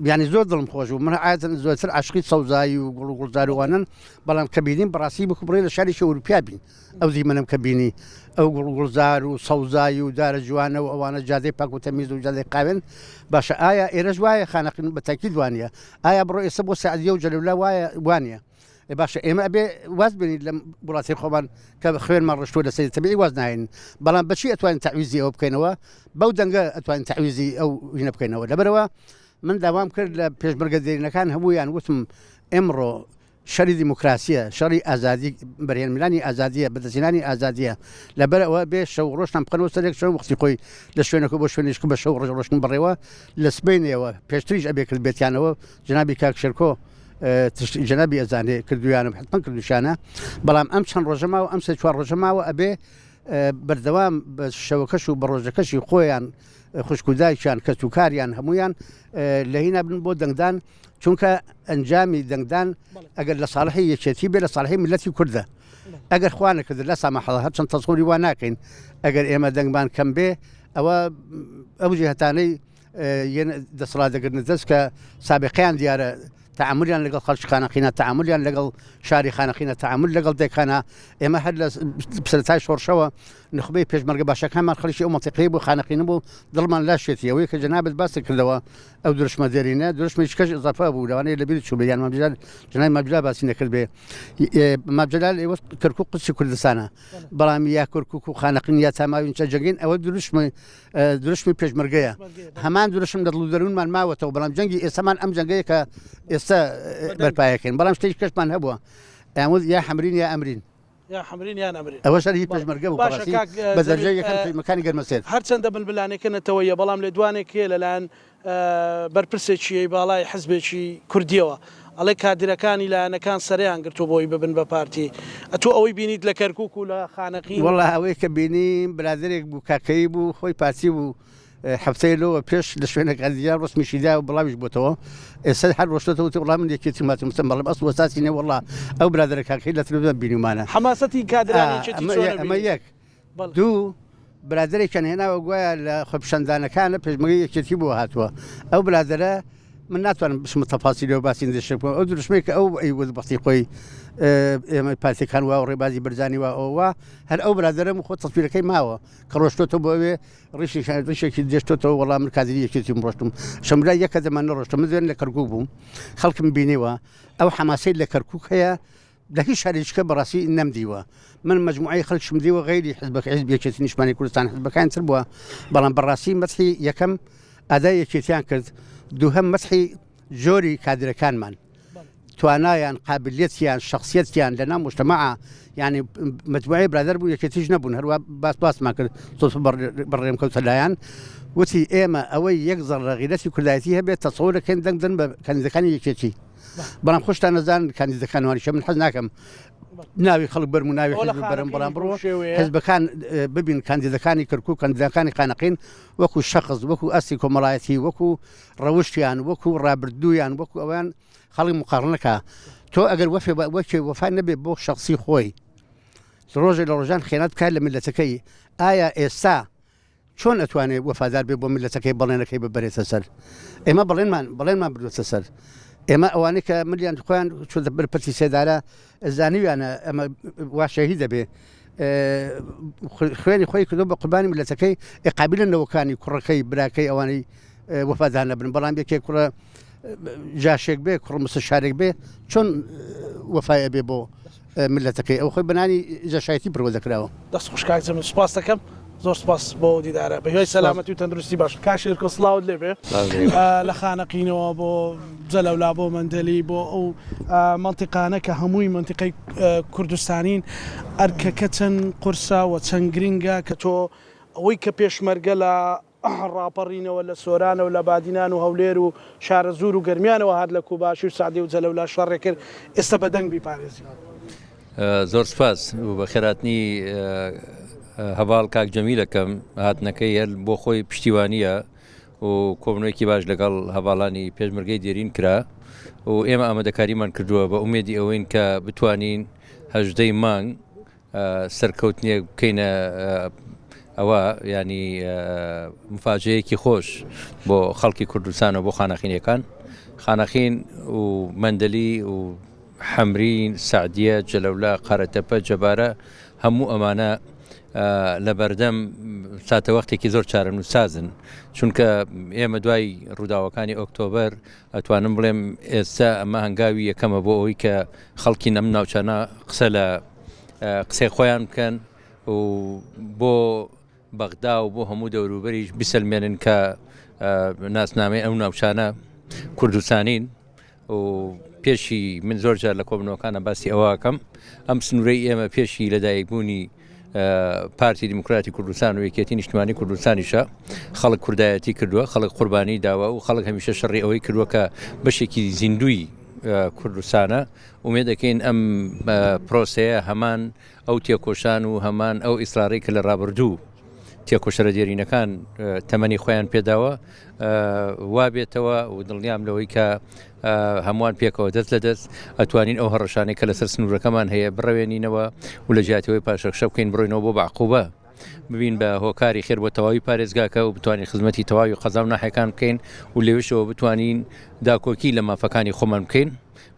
یعنی زۆر دڵم خۆش بوو من عادەتەن زۆرتر عاشقی سەوزایی و گوڵ و گوڵزار و ئەوانەن بەڵام کە بینیم بەڕاستی بکو بڵێ لە شارێکی ئەوروپیا بین ئەو دیمەنەم کە بینی ئەو گوڵ و گوڵزار و سەوزایی و دارە جوانە و ئەوانە جادەی پاک و تەمیز و جادەی قاوێن باشە ئایا ئێرەش وایە خانەقین بە تاکید وانە ئایا بڕۆ ئێستا بۆ سعدیە و جەلەولا وایە وانە ئێ باشە ئێمە ئەبێ واز بێنین لەم وڵاتی خۆمان کە خوێنمان ڕشتووە لەسەری تەبیعی واز ناهێنین بەڵام بەچی ئەتوانین تەعویزی ئەوە بکەینەوە بەو دەنگە ئەتوانین تەعویزی ئەو هینە بکەینەوە لەبەرەوە من داوام کرد لە پێشمەرگە دێرینەکان هەموویان وتم ئێمڕۆ شەری دیموکراسیە شەڕی ئازادی بەرهێنملانی ئازادیە بەدەستهێنانی ئازادیە لەبەر ئەوە بێ شەو ڕۆژتان بخەنەوە سەرێک شەو وەختی خۆی لە شوێنەکە بۆ شوێنیشکە بە شەو ڕۆژ ڕۆشتن بەڕێوە لە سبەینێوە پێشتریش ئەبێ کرد بێتیانەوە جنابی کاک شێرکۆ جنابی ئەزانێ کردویانە حتمما کردوشانە بەڵام ئەم چەند ڕۆژە ماوە ئەم سێ چوار ڕۆژە ماوە ئەبێ بەردەوام بە شەوەکەش و بە ڕۆژەکەشی خۆیان خوشک و دایکیان کەس و کاریان هەمویان لە هینا بن بۆ دەنگدان چونکە ئەنجامی دەنگدان ئەگەر لە ساڵحی یەکێتی بێ لە ساڵحی ملەتی کوردە ئەگەر خوانە کرد لە سامەحەڵە هەرچەند تەسەوری وا ناکەین ئەگەر ئێمە دەنگمان کەم بێ ئەوە ئەو جهتانەی دەسەڵات دەگرنە دەست کە سابقیان دیارە تعاملیان لەگەڵ خەڵکی خانەقینە تعاملیان لەگەڵ شاری خانەقینە تعامل لەگەڵ دێکانە ئێمە هەر لە سەرەتای شۆڕشەوە نخبەی پێشمەرگە باشەکانمان خەڵکی ئەو مەنتیقەیە بوو خانەقینە بوو دڵمان لاشێتی ئەوەی کە جەنابت باست کردەوە ئەو دروشمە دێرینە دروشمێکی کەش ئیزافە بوو لەوانەیە لەبیرت چوو بێ یان مام جەلال جەنابی مام جەلال باسی نەکرد بێ مام جەلال ئێوە کەرکوک قودسی کوردستانە بەڵام یا کەرکوک و خانەقین یا تاماوین چە جەنگین ئەوە دروشمی دروشمی پێشمەرگەیە هەمان دروشم لە دڵ و دەروونمان ماوەتەوە بەڵام جەنگی ئێستامان ئەم جەنگەیە کە ئێستا بەرپایەکەین بەڵام شتێکی کەشمان هەبووە ئەیان یا حەمرین یا ئەمرین یا حەمرین یان ئەمرین ئەوەش هەر هی پێشمەرگە بوو باشە بەڕاستی کاک بە دەرەجەی جەمیل یەکەم پەیمەکانی گەرمەسێر. هەرچەندە ململانێکە نەتەوەییە بەڵام لێدوانێک هەیە لەلایەن بەرپرسێکی باڵای حزبێکی کوردیەوە ئەڵێ کادرەکانی لایەنەکان سەرەیان گرتووە بۆی ببن بە پارتی ئەتۆ ئەوەی بینیت لە کەرکوک و لە خانەقین و. وەڵا ئەوەی کە بینیم برادەرێک بوو کاکەیی بوو خۆی پارتی بوو هەفتەیە لەوە پێش لە شوێنێک ئەدیار ڕسمیشی دا و بڵاویش بۆتەوە ئێستا هەر ڕۆشتەوە وتی وەڵا من یەکێتیم هاتم وتم بەڵێ ئەسڵ وەساسی نیە وەڵا ئەو برادەرە کاکەی لە تلویزیۆن بینیومانە حەماسەتی کادرانی یەکێتی چۆنە ئەمە یەک دوو برادەرێکیان هێناوە گوایە لە خۆپیشاندانەکانە پێشمەرگەی یەکێتی بۆ هاتووە ئەو برادەرە من ناتوانم بچمە تەفاسیلەوە باسی دەشێ بکەم ئەو دروشمەی کە ئەو ئەیوت بەختی خۆی ئێمە پارتیەکان وا و ڕێبازی بەرزانی وا ئەوە وا هەر ئەو برادەرەم خۆ تەسویرەکەی ماوە کە ڕۆشتۆتە بۆ ئەوێ ڕیشێکیان ڕیشێکی دێشتۆتەوە وەڵام من کادری یەکێتیم ڕۆشتم شەمرا یەکە دەمان نەڕۆشتم من دوێنێ لە کەرکوک بووم خەڵکم بینیوە ئەو حەماسەی لە کەرکوک هەیە لە هیچ شارێکیکە بەڕاستی نەمدیوە من مجموعەی خەڵکشم دیوە غەیری حزبەکە حزب یەکێتی نیشتمانی کوردستان حزبەکان تر بووە بەڵام بەڕاستی مەتحی یەکەم ئەدای یەکێتیان کرد، دووهەم مەسحی جۆری کادرەکانمان توانایان قابلیەتیان شخصیەتیان لە ناو مجتمعە یعنی مجموعەی برادەر بوو یەکێتیش نەبوون هەروە باس باسمان کرد سۆس بەڕێم کەوتە لایەن وتی ئێمە ئەوەی یەک زەڕە غیرەتی کوردایەتی هەبێت تەسەور دەکەین دەنگ دەن بە کاندیدەکانی یەکێتی بەڵام خۆشتان نەزان کاندیدەکان وانیشە من حەز ناکەم ناوی خەڵک بەرم و ناوی حزب بەرم بەڵام بڕۆ حزبەکان ببین کاندیدەکانی کەرکوک کاندیدەکانی خانەقین وەکو شەخص وەکو ئەستی کۆمەڵایەتی وەکو ڕەوشتیان وەکو ڕابردوویان وەکو ئەویان خەڵک مقاڕنەکە تۆ ئەگەر وەفێ وەکێ وەفا نەبێ بۆ شخصی خۆی ڕۆژێ لە ڕۆژان خێنات بکات لە ملەتەکەی ئایا ئێستا چۆن ئەتوانێ وەفادار بێ بۆ میللەتەکەی بەڵێنەکەی ببەرێتە سەر؟ ئێمە بەڵێنمان بەڵێنمان بردووەتە سەر. ئێمە ئەوانەی کە ملیان خۆیان چۆتە بەر پەتی سێدارە زانیویانە ئەمە وا شەهید دەبێ خوێنی خۆی کردو بە قوربانی میللەتەکەی قابلە نەوەکانی کوڕەکەی براکەی ئەوانەی وەفادار نەبن بەڵام یەکێک کوڕە جاشێک بێ کوڕ مستەشارێک بێ چۆن وەفای ئەبێ بۆ ملەتەکەی ئەو خۆی بەنانی جاشایەتی پەروەردە کراوە. دەست خۆش کاک جەمیل سوپاست دەکەم زۆر سوپاس بۆ ئەو دیدارە بە هیوای سەلامەتی و تەندروستی باش کاک شێرکۆ سڵاوت لێ بێ لە خانەقینەوە بۆ جەلەولا بۆ مەندەلی بۆ ئەو مەنتیقانە کە هەمووی مەنتیقەی کوردستانین ئەرکەکە چەند قورسە و چەند گرنگە کە تۆ ئەوەی کە پێشمەرگە لە ڕاپەڕینەوە لە سۆرانەوە لە بادینان و هەولێر و شارەزوور و گەرمیانەوە هات لە کوباشی و سەعدی و جەلەولا شەڕێ کرد ئێستا بە دەنگ بیپارێزی. زۆر سپاس و بەخێرهاتنی هەڤاڵ کاک جەمیل ئەکەم، هاتنەکەی هەر بۆ خۆی پشتیوانییە و کۆبوونەوەیەکی باش لەگەڵ هەڤاڵانی پێشمەرگەی دێرین کرا و ئێمە ئامادەکاریمان کردووە بە ئومێدی ئەوەین کە بتوانین هەژدەی مانگ سەرکەوتنێک بکەینە ئەوە ینی مفاجەیەکی خۆش بۆ خەڵکی کوردستان و بۆ خانەقینەکان خانەقین و مەندەلی و حەمرین سعدیە جەلەولا قەرەتەپە جەبارە هەموو ئەمانە لە بەردەم ساتەوەختێکی زۆر چارەنووسازن چونکە ئێمە دوای ڕووداوەکانی ئۆکتۆبەر ئەتوانم بڵێم ئێستا ئەمە هەنگاوی یەکەمە بۆ ئەوەی کە خەڵکی ئەم ناوچانە قسە لە قسەی خۆیان بکەن و بۆ بەغدا و بۆ هەموو دەوروبەریش بسەلمێنن کە ناسنامەی ئەو ناوچانە کوردستانین و پێشی من زۆر جار لە کۆبنەوەکانە باسی ئەوەکەم ئەم سنوورەی ئێمە پێشی لەدایکبوونی پارتی دیموکراتی کوردستان و یەکێتی نیشتمانی کوردستانیشە خەڵک کوردایەتی کردووە خەڵک قوربانی داوە و خەڵک هەمیشە شەڕی ئەوەی کردووە کە بەشێکی زیندوی کوردستانە ئومێد دەکەین ئەم پرۆسەیە هەمان ئەو تێکۆشان و هەمان ئەو ئیسرارەی کە لە ڕابردوو تێکۆشەرە دێرینەکان تەمەنی خۆیان پێداوە وا بێتەوە و دڵنیام لەوەی کە هەمووان پێکەوە دەست لە دەست ئەتوانین ئەو هەڕەشانەی کە لەسەر سنوورەکەمان هەیە بڕەوێنینەوە و لە جیاتەوەی پاشەکشە بکەین بڕۆینەوە بۆ بەعقوبە ببین بە هۆکاری خێر بۆ تەواوی پارێزگاکە و بتوانین خزمەتی تەواوی قەزا و ناحیەکان بکەین و لەوێشەوە بتوانین داکۆکی لە مافەکانی خۆمان بکەین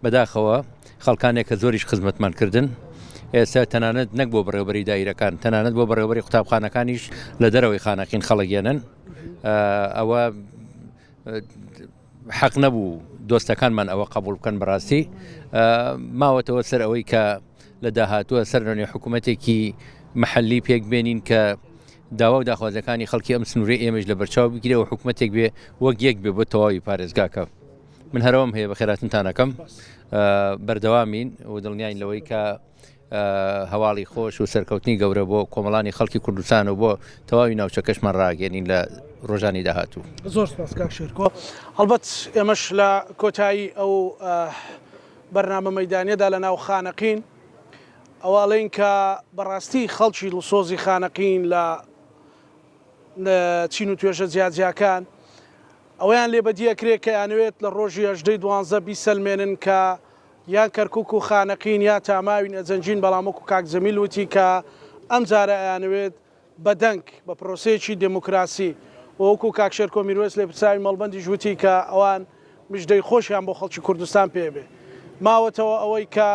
بەداخەوە خەڵکانێک کە زۆریش خزمەتمان کردن ئێستا تەنانەت نەک بۆ بەڕێوبەری دایرەکان تەنانەت بۆ بەڕێوبەری قوتابخانەکانیش لە دەرەوەی خانەقین خەڵک یەنن ئەوە حەق نەبوو دۆستەکانمان ئەوە قبول بکەن بەڕاستی ماوەتەوە سەر ئەوەی کە لە داهاتووە سەر لەنێ حکوومەتێکی محلی پێک بێنین کە داوا و داخوازەکانی خەڵکی ئەم سنووری ئێمەش لە بەرچاو بگیرێ و حکوومەتێک بێ وەک یەک بێ بۆ تەواوی پارێزگاکە من هەرەوەم هەیە بەخێراتنتانەکەم بەردەوامین و دڵنیاین لەوەی کە هەواڵی خۆش و سەرکەوتنی گەورە بۆ کۆمەڵانی خەڵکی کوردستان و بۆ تەواوی ناوچەکەشمان ڕاگەێنین لە ڕۆژانی داهاتوو. زۆر سپاس کاک شێرکۆ. هەڵبەت ئێمەش لە کۆتایی ئەو بەرنامە مەیدانیەدا لە ناو خانەقین ئەوە ئەڵێین کە بەڕاستی خەڵکی دڵسۆزی خانەقین لە چین و توێژە جیاجیاکان ئەوەیان لێ بەدی ئەکرێ کە ئەیانەوێت لە ڕۆژی هەژدەی دوانزە بیسەلمێنن کە یان کەرکوک و خانەقین یا تاماوین ئەجەنگین بەڵام وەکو کاک جەمیل وتی کە ئەمجارە ئەیانەوێت بە دەنگ بە پرۆسەیەکی دێموکراسی و وەکو کاک شێرکۆ میروەیس لێپرسراوی مەڵبەندیش وتی کە ئەوان مژدەی خۆشیان بۆ خەڵکی کوردستان پێ بێ ماوەتەوە ئەوەی کە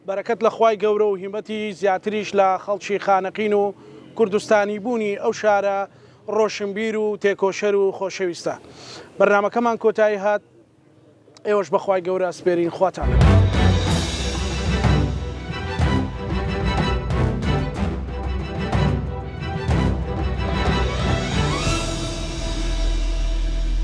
بەرەکەت لە خوای گەورە و هیمەتی زیاتریش لە خەڵکی خانەقین و کوردستانی بوونی ئەو شارە ڕۆشنبیر و تێکۆشەر و خۆشەویستە. بەرنامەکەمان کۆتایی هات. ئێوەش بە خوای گەورە ئەسپێرین خواتان لەگەڵ.